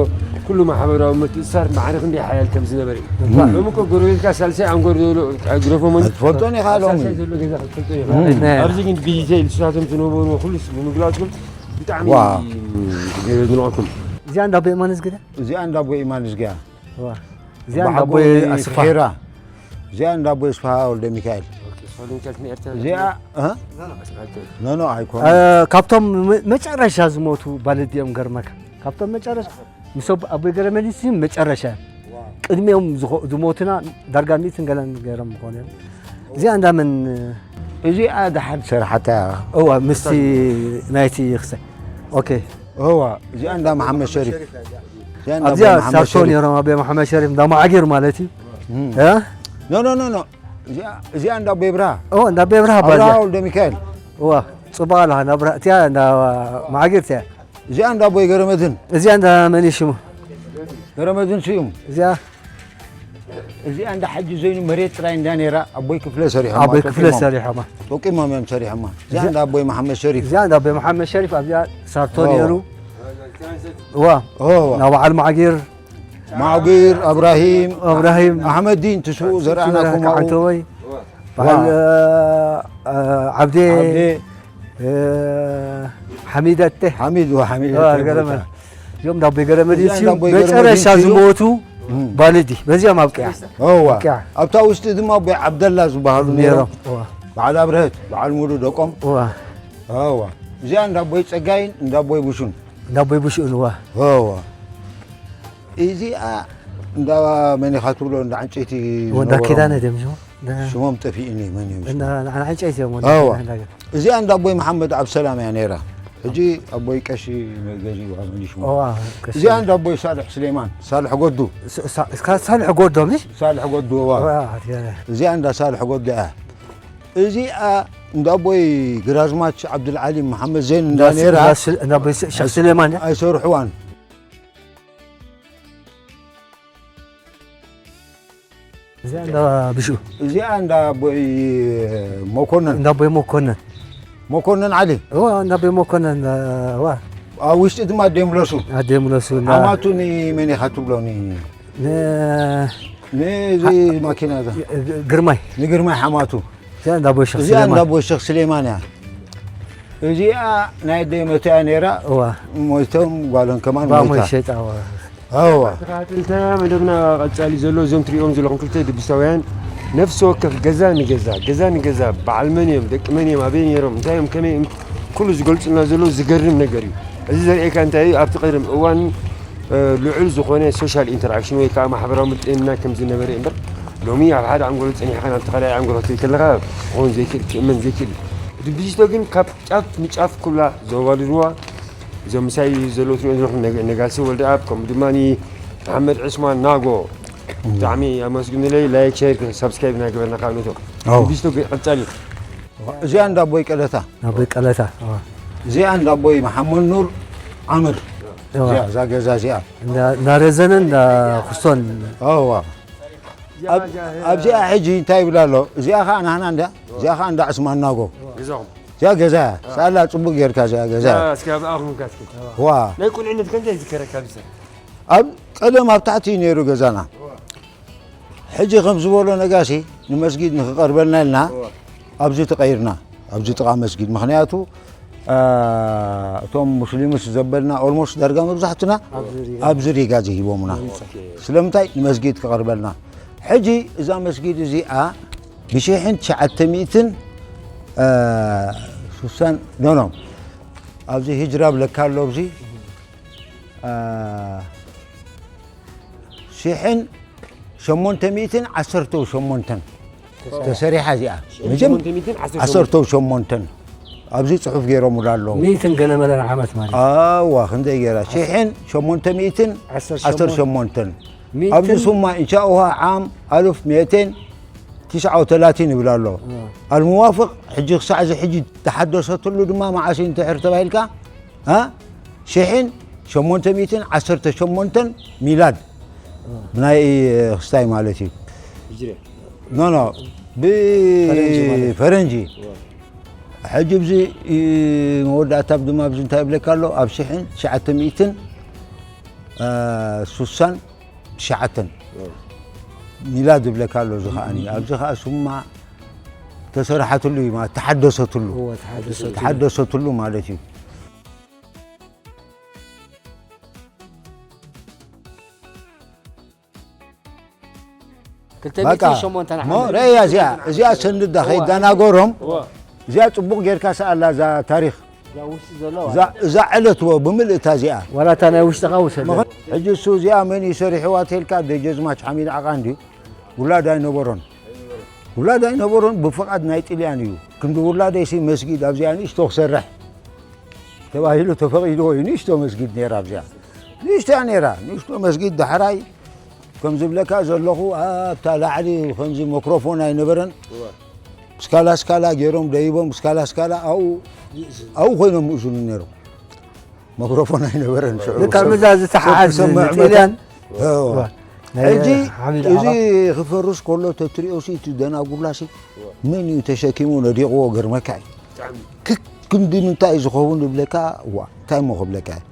ኩሉ ማሕበራዊ ምትእስሳር ማዕረ ክንደይ ሓያል ከም ዝነበረ እዩ። ዋ። ሎሚ እኮ ጎረቤትካ ሳልሳይ ዓንጎር ዘሎ፣ ግረፎ መን-፣ ትፈልጦን ኢኻ ሎሚ። ሳልሳይ ዘሎ ገዛ ክትፈልጦ ኢኻ። እም። ኣብዚ ግን ብዲቴይል ንሳቶም ዝነበርዎ ኩሉስ ብምግላጽኩም ብጣዕሚ ዋ። የድንቐኩም። እዚኣ እንዳ ኣቦ የማነ ዝገዳ? እዚኣ እንዳ ኣቦ የማነ ዝገዳ። ዋ። እዚኣ እንዳ ኣቦ ኣቦይ ኣስፋ። ሄራ። እዚኣ እንዳ ኣቦ ኣስፋ ወልደ ሚካኤል። ኦኬ፣ ሶሊንከልት ንኤርትራ እዚኣ፣ እ? ኖ፣ ኖ፣ ኣይኮነን። እ፣ ካብቶም መ-፣ መጨረሻ ዝሞቱ ባልዲ እዮም፣ ገርመካ። ካብቶም መጨረሻ፣ ምስ ኣቦ-፣ ኣቦይ ገረመድህን መጨረሻ እዮም። ዋው። ቅድሚኦም ዝኸ-፣ ዝሞቱና ዳርጋ ሚእትን ገለን ገይሮም ይኾኑ እዮም። እዚኣ እንዳ መን? እዚኣ ደሓን ሰራሓታ። እዋ፣ ምስቲ ናይቲ ክሰ-፣ ኦኬ። እዋ፣ እዚኣ እንዳ መሓመድ ሸሪፍ። እዚኣ እንዳ ኣብዚኣ ኣቦይ መሓመድ ሳርቶ ሸሪፍ። ነይሮም፣ ኣቦይ መሓመድ ሸሪፍ፣ እንዳ ማዕጊር ማለት እዩ። እም። እ? ኖ፣ ኖ፣ ኖ፣ ኖ። እዚኣ፣ እዚኣ እንዳ ኣቦይ ብርሃ። ኦ፣ እንዳ ኣቦይ ብርሃ ኣባ ኣብርሃ እዚኣ። ወልደ ሚካኤል። እዋ፣ ጽቡቕ ኣለኻ፣ እንዳ ብርሃ፣ እቲኣ እንዳ ማዕጊር እቲኣ። እዚኣ እንዳ ኣቦይ ገረመድህን። እዚኣ እንዳ መን እዩ ሽሙ? ገረመድህን ስዩም። እዚኣ እዚኣ እንዳ ሓጂ ዘይኑ መሬት ጥራይ እንዳ ነይራ ኣቦይ ክፍለ ሰሪሖማ፣ ኣቦይ ክፍለ ጠቂሞም። ሰሪሖማ። ጠቂሞም እዮም ሰሪሖማ። እዚኣ እዚኣ እንዳ ኣቦይ መሓመድ ሸሪፍ። እዚኣ እንዳ ኣቦይ መሓመድ ሸሪፍ፣ ኣብዚኣ ሳርቶ ኦ። ነይሩ። እዋ። ኦ። እንዳ በዓል ማዕጊር። ማዕጊር፣ እብራሂም፣ እብራሂም። ኣሕመዲን ትስኡ ዘርኣና ትስኡ ከምኡ። ከዓንተወይ። በዓል፣ ዋ። እ፣ እ፣ ዓብዴ፣ ዓብዴ። እ፣ ሓሚድ ኣቴ። ሓሚድ፣ ዋ፣ ሓሚድ ዋ፣ ኣቴ ገረመ። ቦታ። እዚኦም ዳቦይ ገረመ እዚኣ ድዩ? ዳቦይ ገረመ መጨረሻ ድዩ? ዝሞቱ እም። ባልዲ፣ በዚኦም ኣብቂዓ። እዋ። ኣብቂዓ። ኣብታ ውሽጢ ድማ ኣቦይ ዓብደላ ዝበሃሉ ነይሮም። ነይሮም። እዋ። በዓል ኣብርሀት፣ በዓል ሙሉ ደቆም። እዋ። እዋ። እዚኣ እንዳ ኣቦይ ጸጋይን እንዳ ኣቦይ ብሹን። እንዳ ኣቦይ ብሹን፣ እዋ። እዋ። እዚኣ እንዳ መን ኢኻ ትብሎ፣ እንዳ ዕንጨይቲ ወዳ ዝነበሮም። ኪዳነ ድዮም ሽሞም? ሽሞም ጠፊእኒ፣ መን እዮም ሽሞም? እንዳ፣ ንዓ ዕንጨይቲ እዮም ወዳ እዋ። ኪዳነ እንዳገ-። እዚኣ እንዳ ኣቦይ መሓመድ ኣብ ሰላም እያ ነይራ። ሕጂ ኣቦይ ቀሺ ገዚእዋ መሊሽሞ። እዋ፣ ቀሺ። እዚኣ እንዳ ኣቦይ ሳልሕ ስሌማን፣ ሳልሕ ጎዱ። ሳ-፣ ሳ-፣ እስካ ሳልሕ ጎዶ፣ ምሽ? ሳልሕ ጎዱ፣ እዋ። እዋ፣ እያ። እዚኣ እንዳ ሳልሕ ጎዱ እያ። እዚኣ እንዳ ኣቦይ ግራዝማች ዓብዱልዓሊም መሓመድ ዜን እንዳ እንዳ ስ-፣ ነይራ። እንዳ ስ-፣ እንዳ ኣቦይ ስ-፣ ሸኽ ስሌማን እያ? ኣይሰርሕዋን። እዚኣ እንዳ ብሹ። እዚኣ እንዳ ኣቦይ መኮነን። እንዳ ኣቦይ መኮነን። መኮነን ዓሊ። እዋ፣ እንዳ ኣቦይ መኮነን፣ እዋ። ኣብ ውሽጢ ድማ ኣዴ ምለሱ። ኣዴ ምለሱ፣ እንዳ ሓማቱ ንመን ኢኻ ትብሎ? ን-፣ ን-፣ ንዚ ማኪና እዛ። ግ-፣ ግርማይ። ንግርማይ ሓማቱ። እዚኣ እንዳ ኣቦይ ሸኽ እዚኣ እንዳ ስሌማን። ኣቦይ ሸኽ ስሌማን እያ። እዚኣ ናይ ኣደይ መቶ እያ ነይራ። እዋ። ሞይቶም ጓሎም ከማን ባ ሞይታ። ሞይ ሸይጣ፣ እዋ። እዋ። ተኸታተልትና መደብና ቀጻሊ ዘሎ እዞም ትሪኦም ዘለኹም ክልተ ድብሳውያን ነፍሲ ወከፍ ገዛ ንገዛ፣ ገዛ ንገዛ፣ በዓል መን እዮም፣ ደቂ መን እዮም፣ ኣበይ ነይሮም፣ እንታይ እዮም፣ ከመይ እዮም፣ ኩሉ ዝገልጹልና ዘለዉ ዝገርም ነገር እዩ። እዚ ዘርእየካ እንታይ እዩ፣ ኣብቲ ቀደም እዋን፣ እ፣ ልዑል ዝኾነ ሶሻል ኢንተራክሽን ወይ ከዓ ማሕበራዊ ምጥንና ከም ዝነበረ እምበር፣ ሎሚ ኣብ ሓደ ኣንጎሎ ጸኒሕካ ናብቲ ካልኣይ ኣንጎሎ ክትብል ከለኻ ክኸውን ዘይክእል፣ ክእመን ዘይክእል እዩ። ድብዚቶ ግን ካብ ጫፍ ንጫፍ ኩላ ዘዋልድዋ እዞም ምሳይ ዘለዉ ትሪኦም ዘለኹም ነጋ-፣ ነጋሲ ወልደኣብ፣ ከምኡ ድማ መሓመድ ዑስማን ናጎ፣ ብጣዕሚ ኣመስግኑለይ። ላይክ፣ ሼር፣ ሳብስክራይብ እናገበርና ካብ ነቶም ኣዎ። ድብዚቶ ቀጻሊ። እዚኣ እንዳ ኣቦይ ቀለታ። እንዳ ኣቦይ ቀለታ፣ ኣዎ። እዚኣ እንዳ ኣቦይ መሓመድ ኑር ዓምር። ኣዎ። እዚኣ፣ እዛ ገዛ እዚኣ። እንዳ፣ እንዳ ረዘነ፣ እንዳ ኩስቶን። ኣዋ። ኣብ-፣ ኣብዚኣ ሕጂ እንታይ ይብላ ኣሎ? እዚኣ ኸዓ ናህና እንዳ፣ እዚኣ ኸዓ እንዳ ዕስማን ናጎ። ገዛኹም? እዚኣ ገዛ እያ። ሰኣላ ጽቡቕ ጌርካ እዚኣ ገዛ እያ። እዛ እስኪ ኣብኣ ኹንካ እስኪ። ዋ። ናይ ቁልዕነት ከ እንታይ ይዝከረካ ብሰ? ኣብ ቀደም ኣብ ታሕቲ እዩ ነይሩ ገዛና። ሕጂ ከም ዝበሎ ነጋሲ ንመስጊድ ንኽቐርበልና ኢልና እዋ። ኣብዚ ተቐይርና፣ ኣብዚ ጥቓ መስጊድ። ምኽንያቱ፣ አ፣ እቶም ሙስሊምስ ዘበልና ኦልሞስት ዳርጋ መብዛሕትና ኣብዚ ሪጋ። ኣብዚ ሪጋ እዚ ሂቦምና። ኦኬ። ስለምንታይ? ንመስጊድ ክቐርበልና። ሕጂ እዛ መስጊድ እዚኣ ብሽሕን ትሽዓተ ሚእትን፣ አ፣ ሱሳን፣ ኖ፣ ኖ። ኣብዚ ሂጅራ ብለካ ኣሎ ኣብዚ። አ፣ ሽሕን ሸሞንተ ሚእትን ዓሰርተው ሸሞንተን ተሰሪሓ እዚኣ። ሽሕን መጀም-፣ ሸሞንተ ሚእትን ዓሰርተ ሸሞንተን። ዓሰርተው ሸሞንተን። ኣብዚ ጽሑፍ ገይሮምሉ ኣለዉ። ሚእትን ገለ መለን ዓመት ማለት እዩ። ኣዋ፣ ክንደይ ገይራ? ሽሕን ሸሞንተ ሚእትን ዓሰርተ ሸሞንተ። ዓሰርተ ሸሞንተን። ሚእትን ኣብዚ ሱማ ኢንሻ ኡሃ ዓም ኣልፍ ሚእቴን ቲስዓ ወተላቲን ይብል ኣሎ። እ። ኣልሙዋፍቕ ሕጂ ክሳዕ እዚ ሕጂ ተሓደሰትሉ ድማ መዓስ እዩ እንድሕር ተባሂልካ? እ? ሽሕን ሸሞንተ ሚእትን ዓሰርተ ሸሞንተን ሚላድ። እ። ብናይ ክስታይ ማለት እዩ። ሂጅርያ። ኖ፣ ኖ፣ ብ-፣ ፈረንጂ ማለት እዩ። ፈረንጂ። እ። ሕጂ ብዚ እ፣ መወዳእታ ድማ ብዚ እንታይ ይብለካ ኣሎ? ኣብ ሽሕን ትሽዓተ ሚእትን፣ እ፣ ሱሳን ትሽዓተን። እ። ሚላድ ዝብለካ ኣሎ እዚ ኸኣኒ። ኣብዚ ኸኣ ሱማ ተሰርሓትሉ እዩ ማለት፣ ተሓደሰትሉ። እወ፣ ተሓደሰትሉ። ተሓደሰትሉ ማለት እዩ። ክልተ ሚእትን በቃ፣ ሸሞንተን ሞ ዓመት። ረእያ እዚኣ፣ እዚኣ ሰንዳ እዋ፣ ከይዳናገሮም፣ እዋ። እዚኣ ጽቡቕ ጌርካ ሰኣላ እዛ ታሪኽ። እዛ ውሽጢ ዘለዋ። እዛ፣ እዛ ዕለት ወ-፣ ብምልእታ እዚኣ። ዋላ እታ ናይ ውሽጥኻ ውሰድ። ምኽ-፣ ሕጂ እሱ እዚኣ መን እዩ ሰሪሕዋ ተልካ፣ ደጀዝማች ሓሚድ ዓቓ እንድዩ። ውላድ ኣይነበሮን። ውላድ ኣይነበሮን፣ ብፍቓድ ናይ ጥልያን እዩ። ክንዲ ውላደይሲ መስጊድ ኣብዚኣ ንእሽቶ ክሰርሕ ተባሂሉ ተፈቒድዎ እዩ። ንእሽቶ መስጊድ ነይራ ኣብዚኣ። ንእሽቶ እያ ነይራ። ንእሽቶ መስጊድ ዳሕራይ ከም ዝብለካ ዘለኹ ኣብታ ላዕሊ ከምዚ መክሮፎን ኣይነበረን። እዋ። ስካላ ስካላ ገይሮም ደይቦም፣ ስካላ ስካላ ኣብኡ፣ ኣብኡ ኮይኖም ምእዝኑ ነይሮም። መክሮፎን ኣይነበረን ሽዑ። ልክዕ ሰብ፣ ምዛ ዝተሓሓዝ ሰብ ክሰምዕ ንጥልያን። መጠን። እዋ። እዋ። ናይ ሕጂ ሓሚድ እዚ ዓባ። ክፈርስ ከሎ ተትሪኦ ሲ እቲ ደናጉላሲ እዋ። መን እዩ ተሸኪሙ ነዲቕዎ ገርመካ እዩ። ብጣዕሚ። ክክ ክንዲ ምንታይ እዩ ዝኸውን ዝብለካ፣ እዋ፣ እንታይ እሞ ክብለካ እዩ።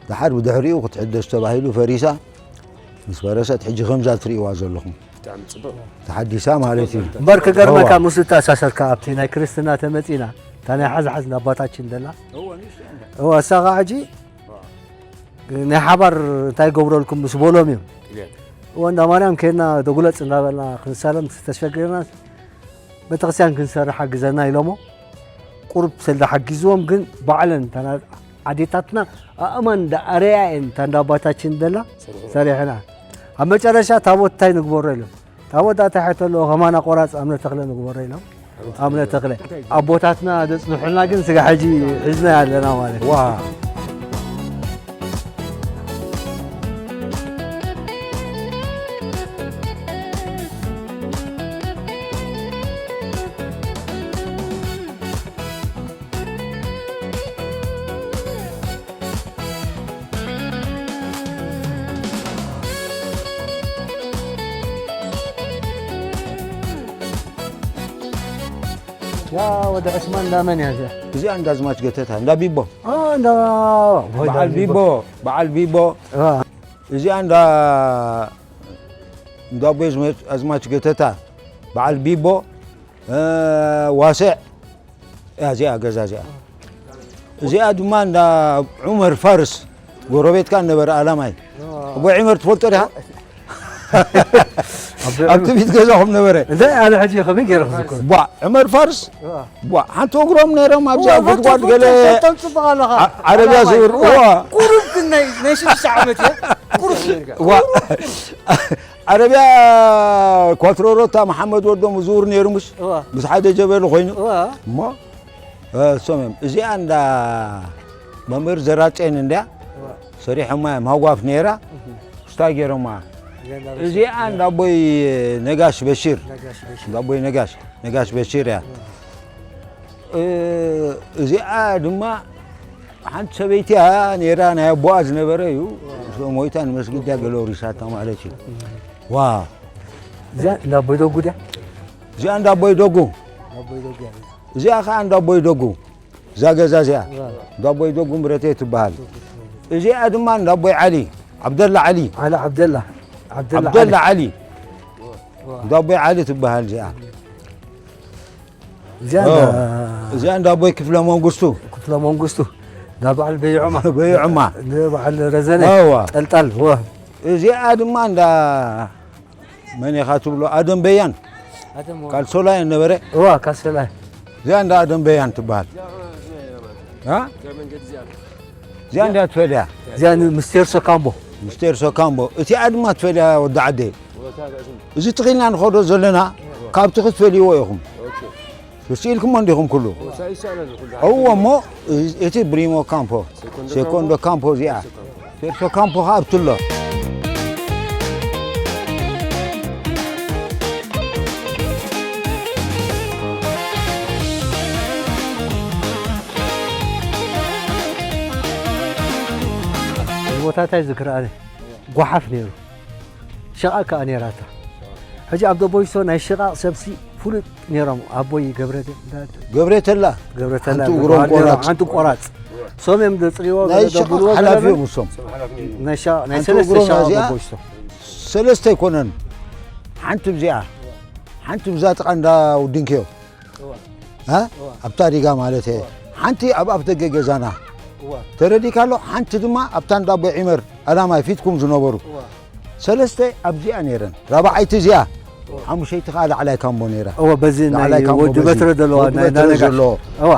ደሓር ብድሕሪኡ ክትሕደስ ተባሂሉ ፈሪሳ፣ ምስ ፈረሰት ሕጂ ከምዛ ትርእይዋ ዘለኹም። ብጣዕሚ ጽቡቕ። ተሓዲሳ ማለት እዩ። እምበር ክገርመካ እዋ። ምስ ተኣሳሰርካ ኣብቲ ናይ ክርስትና ተመጺና እታ ናይ ሓዝሓዝ ናባታችን ደላ እወ፣ ንእሽቶ እንዳ። እዋ እሳ ከዓ ሕጂ ናይ ሓባር እንታይ ገብረልኩም ምስ በሎም እዮም ኢለ። እወ እንዳ ማርያም ከድና ደጉለፅ እንዳበልና ክንሳለም ተሸግርና ቤተክርስትያን ክንሰርሕ ሓግዘና ኢሎሞ ቁሩብ ሰልዳ ሓጊዝዎም ግን ባዕለን እታ ና- ኣዴታትና ኣእማን እንዳ ኣረያ እየን እታ እንዳ ኣባታችን ደላ ሰሪሕና ኣብ መጨረሻ ታቦት እንታይ ንግበሮ ኢሎም ታቦት ዳታ ሕቶ ኣለዎ ከማና ቆራፅ ኣምነ ተክለ ንግበሮ ኢሎም ኣምነ ተክለ ኣቦታትና ዘፅንሑልና ግን ስጋ ሕጂ ሒዝና ኣለና ማለት እዩ። ዋ ያ ወደ ዕስማን እንዳመን እያ እዚኣ? እዚኣ እንዳ ኣዝማች ገተታ እንዳ ቢቦ አ፣ እንዳ በዓል ቢቦ በዓል ቢቦ አ፣ እዚኣ እንዳ እንዳ ኣቦይ ኣዝማች- ኣዝማች ገተታ በዓል ቢቦ እ፣ ዋስዕ እያ እዚኣ ገዛ እዚኣ እዚኣ ድማ እንዳ ዑመር ፋርስ ጎረቤትካ ነበረ ኣላማይ ኣቦይ ዑመር ትፈልጦ ዲኻ ኣብቲ ቤት ገዛኹም ነበረ እንታይ ኣነ ሕጂ ከመይ ገይረ ክዝክር ቧ ዑመር ፋርስ ቧ ሓንቲ እግሮም ነይሮም ኣብዚኣ ጉድጓድ ገለ ተንጽብቕ ኣለኻ ዓ- ዓረብያ ዝውር እዋ ቁሩብ ግን ናይ ናይ ሽዱሽተ ዓመት እየ ቁሩብ ዋ ዓረብያ ኳትሮሮታ መሓመድ ወዶም ዝውር ነይሩ ምስ እዋ ምስ ሓደ ጀበሊ ኮይኑ እዋ እሞ እሶም እዮም እዚኣ እንዳ መምህር ዘራጨን እንድያ ሰሪሖማ እዮም ሃጓፍ ነይራ ስታይ ገይሮማ እዚኣ እንዳ ኣቦይ ነጋሽ በሺር እንዳ ኣቦይ ነጋሽ ነጋሽ በሺር እያ እ፣ እዚኣ ድማ ሓንቲ ሰበይቲ እያ ነይራ ናይ ኣቦኣ ዝነበረ እዩ ሞይታ ንመስጊድ እያ ገለ ወሪሳታ ማለት እዩ ዋ እዚኣ እንዳ ኣቦይ ደጉ ድያ እዚኣ እንዳ ኣቦይ ደጉ ኣቦይ ደጉ እያ እዚኣ ከዓ እንዳ ኣቦይ ደጉ እዛ ገዛ እዚኣ እንዳ ኣቦይ ደጉ ምረተይ ትበሃል እዚኣ ድማ እንዳ ኣቦይ ዓሊ ዓብደላ ዓሊ ዓሊ ዓብደላ ዓብደላ ዓብደላ ዓሊ እንዳ ኣቦይ ዓሊ ትበሃል እዚኣ እዚኣ ኦ፣ እንዳ እዚኣ እንዳ ኣቦይ ክፍለ መንግስቱ ክፍለ መንግስቱ እንዳ በዓል በይዖማ በይዖማ ንበዓል ረዘነ እዋ ጠልጣል ወ እዚኣ ድማ እንዳ መን ኢኻ ትብሎ ኣደም በያን ካልሶላ ነበረ እዋ ካሰላ እዚኣ እንዳ ኣደም በያን ትበሃል እ? እዚኣ እንዳ ትፈልያ እዚኣ ምስቴር ሰካምቦ ምስቴር ሶካምቦ እቲኣ ድማ ትፈልያ ወዲ ዓደይ እዚ ትኽኢልና ንኸዶ ዘለና ካብቲ ክትፈልይዎ ኢኹም ስኢልኩሞ እንዲኹም ኩሉ እዎ እሞ እቲ ብሪሞ ካምፖ ሴኮንዶ ካምፖ እዚኣ ሴርሶ ካምፖ ከዓ ኣብትሎ ቦታታይ ዝክርኣነ ጓሓፍ ነይሩ ሸቓ ከዓ ነይራታ ሕጂ ኣብ ደቦይሶ ናይ ሽቓቕ ሰብሲ ፍሉጥ ነይሮም ኣቦይ ገብረ ገብረ ተላ ገብረ ተላ ሓንቲ እግሮም ቆራፅ ሓንቲ ቆራፅ ሶም እዮም ዘፅርዎ ናይ ሽቓቕ ሓላፊ እዮም እሶም ናይ ሰለስተ ሸቓቕ ደቦይሶ ሰለስተ ኣይኮነን ሓንቲ ብዚኣ ሓንቲ ብዛ ጥቓ እንዳ ውድንክዮ ኣብታ ዲጋ ማለት እየ ሓንቲ ኣብ ኣፍ ደገ ገዛና ተረዲካ ኣሎ ሓንቲ ድማ ኣብታ እንዳ ኣቦይ ዒመር ኣላማይ ፊትኩም ዝነበሩ ሰለስተ ኣብዚኣ ነይረን ራብዓይቲ እዚኣ ሓሙሸይቲ ከዓ ላዕላይ ካምቦ ነይራ እወ በዚ ናይ ወዲ በትረ ዘለዋ ናይ ዳነጋ ዘለዎ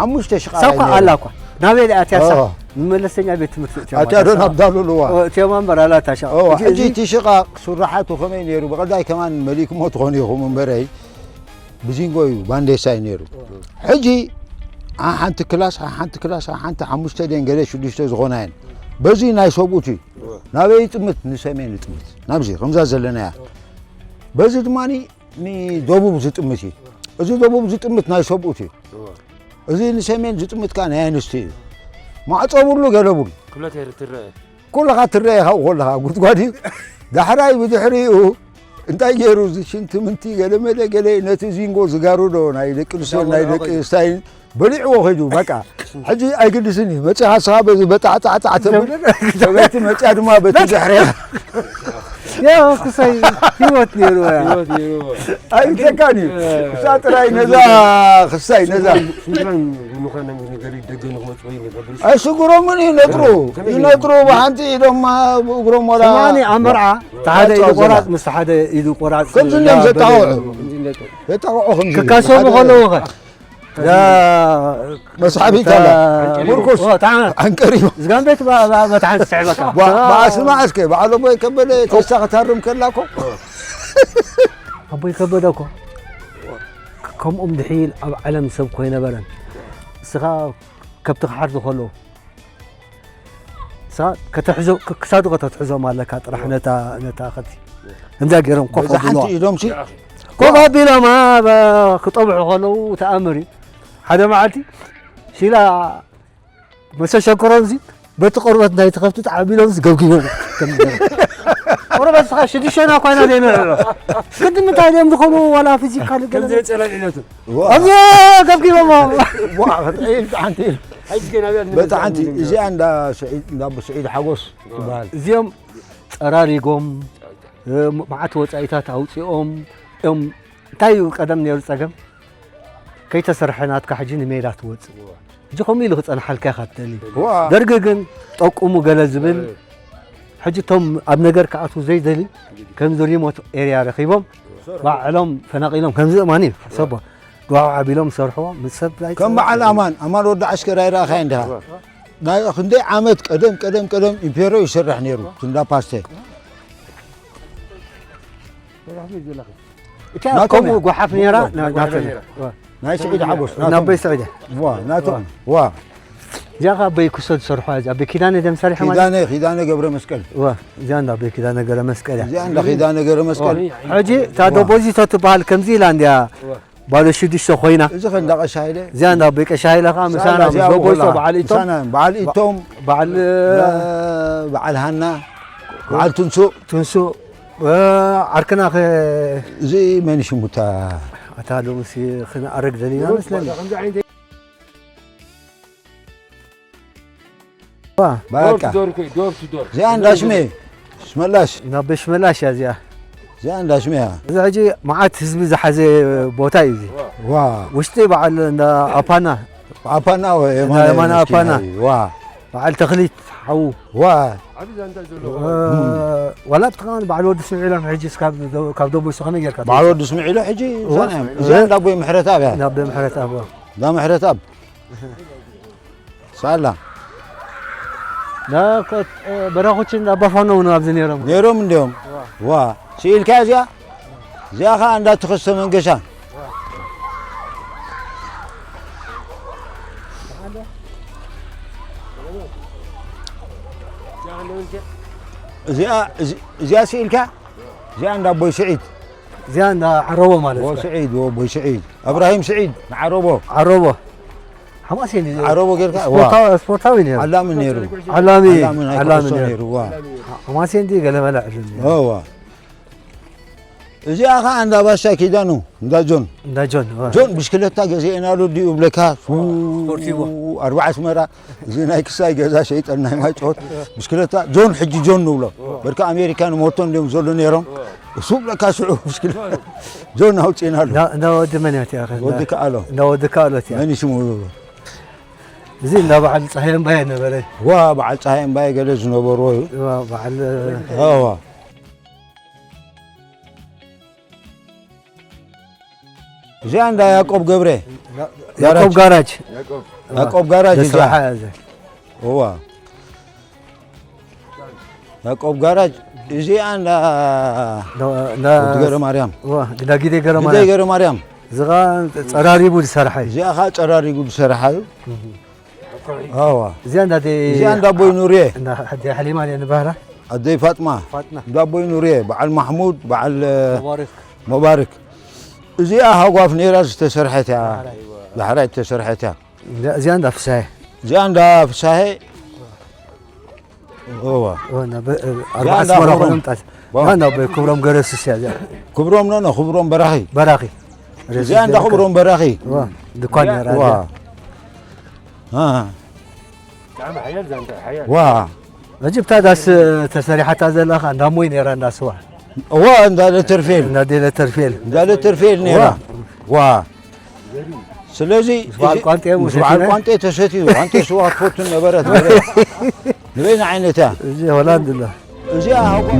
ሓሙሽተ ሽቃ ሳኳ ኣላ እኳ ናበይ ዳ ኣትያ ሳ ንመለሰኛ ቤት ትምህርቲ ኣትያ ዶ ናብ ዳሉልዋ እትዮም ኣንበር ኣላታ ሻ ሕጂ እቲ ሽቃ ስራሓቱ ከመይ ነይሩ ብቐዳይ ከማን መሊክሞ ትኾኑ ኢኹም እምበረይ ብዚንጎ እዩ ባንዴሳ እዩ ነይሩ ሕጂ ሓንቲ ክላስ ሓንቲ ክላስ ሓንቲ ሓሙሽተ ደን ገለ ሽዱሽተ ዝኾና እየን በዚ ናይ ሰብኡት እዩ ናበይ ይጥምት ንሰሜን ይጥምት ናብዚ ከምዛ ዘለናያ በዚ ድማ ንደቡብ ዝጥምት እዩ እዚ ደቡብ ዝጥምት ናይ ሰብኡት እዩ እዚ ንሰሜን ዝጥምት ከዓ ናይ ኣንስቲ እዩ ማዕፀ ብሉ ገለ ብሉ ኩልኻ ትረአ ኢኻ ከለኻ ጉድጓድ እዩ ዳሕራይ ብድሕሪኡ እንታይ ገይሩ እዚ ሽንቲ ምንቲ ገለመለ ገለ ነቲ ዚንጎ ዝጋርዶ ናይ ደቂ ኣንስትዮ ናይ ደቂ ስታይን በሊዕዎ ከይዱ በቃ ሕጂ ኣይግድስን እዩ መፂኻ ስኻ በዚ በጣዕጣዕጣዕ ተብል ሰበይቲ መፅያ ድማ በቲ ድሕሪ ያ ክሳይ ህይወት ነይሩ ያ። ህይወት ነይሩ። ኣይተካን እዩ። እሳ ጥራይ ነዛ ክሳይ ነዛ። ስንትራን ምዃን ነገር ደገ ንክወፅ ወይ ንገብር። ኣይስጉሮምን እዩ ነጥሩ። ይነጥሩ ብሓንቲ ኢዶም እግሮም ወላ። ሰማኒ ኣብ መርዓ ሓደ ኢዱ ቆራፅ ምስ ሓደ ኢዱ ቆራፅ። ከምዚ እንዲዮም ዘጣቕዑ። ዘጣቕዑ ከምዚ። ክካሰቡ ከለዉ ኸ። ዳ መስሓቢት ኣላ። ሙርኩስ። ኦ፣ ተዓመ። ዓንቀሪባ። ዝጋምቤት ባ- ባ- መትሓን ትስዕበካ። ባ- ብኣስማ እስከ በዓል ኣቦይ ከበደ ተሳ ክታርም ከላ እኮ ኣቦይ ከበደ እኮ ከምኦም ድሒል ኣብ ዓለም ሰብ ኮይነበረን። እስኻ ከብቲ ክሓርዱ ከለዉ ንስኻ ከተሕዞ ክሳዱ ከተትሕዞም ኣለካ ጥራሕ ነታ ነታ ከብቲ ከምዚኣ ገይሮም ኮፍ በዛ ሓንቲ ኣቢሎም ኢዶም ሲ ኮፍ ኣቢሎም ኣ፣ ብ- ክጠብሑ ከለዉ ተኣምር እዩ። ሓደ መዓልቲ ሽላ መሰ ሸንኮሮም ሲ በቲ ቆርበት ናይቲ ከብቲ ተዓቢሎም ሲ ገብጊቦም ከም ገይሮም። ቆርበት ስኻ ሽዱሽተና ኮይና ዘይንዕሎ ግዲ ምንታይ ድዮም ዝኾኑ ዋላ ፊዚካሊ ገለ ከምዚ ጸላል ኢለቱ ኣብዚ ገብጊቦሞ ዋ ክትዒል ሓንቲ ኢል ኣይትገና ቢያ በታ ሓንቲ እዚኣ እንዳ ስዒድ እንዳ ኣቦ ስዒድ ሓጎስ ትበሃል እዚኦም ጠራሪጎም እ፣ መዓት ወፃኢታት ኣውፂኦም እዮም እንታይ እዩ ቀደም ነይሩ ፀገም ከይተሰርሐ ናትካ ሕጂ ንሜዳ ትወፅእ ሕጂ ከምኡ ኢሉ ክፀንሓልካ ኢኻ ትደሊ ዋ ደርጊ ግን ጠቁሙ ገለ ዝብል ሕጂ እቶም ኣብ ነገር ክኣትዉ ዘይደሊ ከምዚ ሪሞት ኤርያ ረኺቦም ባዕሎም ፈናቒሎም ከምዚ እማኒ ሰቦ ጓዕ ኣቢሎም ሰርሕዎ ምስ ሰብ ላይ ከም በዓል ኣማን ኣማን ወዲ ዓሽከር ኣይረኣኻይ እንዲኻ ናይ ክንደይ ዓመት ቀደም ቀደም ቀደም ኢምፔሮ ይሰርሕ ነይሩ ትንዳ ፓስተ እታ ከምኡ ጓሓፍ ነራ ናተ ናይ ስዒድ ሓጎስ ናበይ ስዒደ ዋ ናቶም ዋ እዚኣ ኸ ኣበይ ክሶ ዝሰርሖ እያ እዚኣ ኣበይ ኪዳነ ደም ሰሪሐ ማለት ኪዳነ ኪዳነ ገብረ መስቀል ዋ እዚኣ እንዳ ኣበይ ኪዳነ ገረ መስቀል እያ እዚኣ እንዳ ኪዳነ ገብረ መስቀል ሕጂ እታ ዶቦዚቶ ትበሃል ከምዚ ኢላ እንዲያ ባዶ ሽዱሽተ ኮይና እዚ ኸ እንዳ ቀሻ ኢለ እዚኣ እንዳ ኣበይ ቀሻ ኢለ ከዓ ምሳና ምስ ዶቦዚቶ በዓል ኢቶም ምሳና በዓል ኢቶም በዓል በዓል ሃና በዓል ትንሱእ ትንሱእ ዓርክና ኸ እዚ መን ሽሙታ ኣታ ሎምሲ ክንኣረግ ደሊና መስለኒ በቃ ዶር ዶር ዶር እዚኣ እንዳ ሽሜ ሽመላሽ ናብ ቤት ሽመላሽ እያ እዚኣ እዚኣ እንዳ ሽሜ እያ እዚ ሕጂ መዓት ህዝቢ ዝሓዘ ቦታ እዩ እዚ ዋ ውሽጢ በዓል እንዳ ኣፓና ኣፓና ወይ እንዳ የማነ ኣፓና ዋ በዓል ተኽሊት ሓዉ ዋ ዋላ ብትኻን በዓል ወዲ ስምዒሎም ሕጂ ካብ ደቡብ ከመይ ጌርካ በዓል ወዲ ስምዒሎ ሕጂ እዚኣ እንዳ ኣቦይ ምሕረት ኣብ እያ ናብ ምሕረት ኣብ እንዳ ምሕረት ኣብ ሳላ በራኹችን ኣባፋኖ እውን ኣብዚ ነይሮም ነይሮም እንዲዮም ዋ ስኢልካ እዚኣ እዚኣ ከዓ እንዳ ተኸስተ መንገሻ እዚኣ እዚኣ ስኢልካ እዚኣ እንዳ ኣቦይ ስዒድ እዚኣ እንዳ ዓረቦ ማለት እዩ። ስዒድ ኣቦይ ስዒድ እብራሂም ስዒድ ንዓረቦ ዓረቦ ሓማሴን እዩ። ዓረቦ ጌርካ ስፖርታዊ ስፖርታዊ ነይሩ። ዓላሚ ነይሩ። ዓላሚ ዓላሚ ነይሩ። ነይሩ ዋ ሓማሴን ድዩ ገለ መለ ዕልል ነይሩ። እዋ እዚኣ ኸዓ እንዳ ባሻ ኪዳኑ እንዳ ጆን እንዳ ጆን ዋ። ጆን ብሽክለታ ገዚእናሉ ድዩ ብለካ ስፖርቲቮ። ኣርባዓ ኣስመራ እዚ ናይ ክሳይ ገዛ ሸይጠን ናይ ማይጨወት ብሽክለታ ጆን ሕጂ ጆን ንብሎ በርካ ኣሜሪካ ንሞቶ እንዲዮም ዘሎ ነይሮም እሱ ብለካ ሽዑ ብሽክለታ ጆን ኣውፂእናሉ እንዳ እንዳ ወዲ መን እያ እቲኣ ኸ? እንዳ- ወዲ ከኣሎ እንዳ ወዲ ከኣሎ እቲኣ። መን ይስሙ እዚ እንዳ በዓል ፀሃየ እምባየ ነበረ። ዋ በዓል ፀሃይ እምባየ ገለ ዝነበርዎ እዩ ዋ፣ በዓል ዋ እዚኣ እንዳ ያዕቆብ ገብረ ያዕቆብ ጋራጅ ያዕቆብ ጋራጅ እዚኣ ዘስራሓ እያ እዚኣ። እዋ ያዕቆብ ጋራጅ እዚኣ እንዳ እንዳ- እንዳ ወዲ ገረ ማርያም ዋ፣ እንዳ ጊደ ገረ ግደ ማርያም ገረ ማርያም እዚ ኸዓ ፀራሪቡ ዝሰርሐ እዩ። እዚኣ ከዓ ፀራሪጉ ዝሰርሓ እዩ ኣዋ እዚኣ እንዳ ደ- እዚኣ እንዳ ኣቦይ ኑርየ እንዳ ሓዲ ሓሊማ እያ ንባህላ ኣደይ ፋጥማ ፋጥና እንዳ ኣቦይ ኑርየ በዓል ማሕሙድ በዓል ሙባረክ ሙባርክ እዚኣ ሃጓፍ ነይራ ዝተሰርሐት እያ ዳሕራይ ዝተሰርሐት እያ እዚኣ እንዳ ፍሳሄ እዚኣ እንዳ ፍሳሄ እዋ ኣርባዓ እንዳ ስመራ ክብሮም። ኮይኖም ጣል ዋ። ያ እንዳ ኣቦይ ክብሮም ገረሱስ እያ እዚኣ ክብሮም ኖ ኖ ክብሮም በራኺ በራኺ እዚኣ እንዳ ክብሮም በራኺ ዋ፣ ድኳን ነይራ ዋ እዚኣ። አ፣ ብጣዕሚ ሓያል ዛንታ ሓያል ዋ ሕጂ ብታ ዳስ ተሰሪሓታ ዘለኻ እንዳ ሞይ ነይራ እንዳ ስዋ እዋ፣ እንዳ ለተርፌል። እንዳ ለተርፌል። እንዳ ለተርፌል ነይራ። ዋ። ዋ። ስለዚ፣ ምስ በዓል እዚ ቋንጤ ምስ በዓል ተሰትዩ። ቋንጤ ተሰትዩ። ቋንጤ ስዋ ትፈቱ ነበረት። ንበይና ዓይነታ። እዚ ሆላንድ ኣሎ። እዚኣ ሃጓ-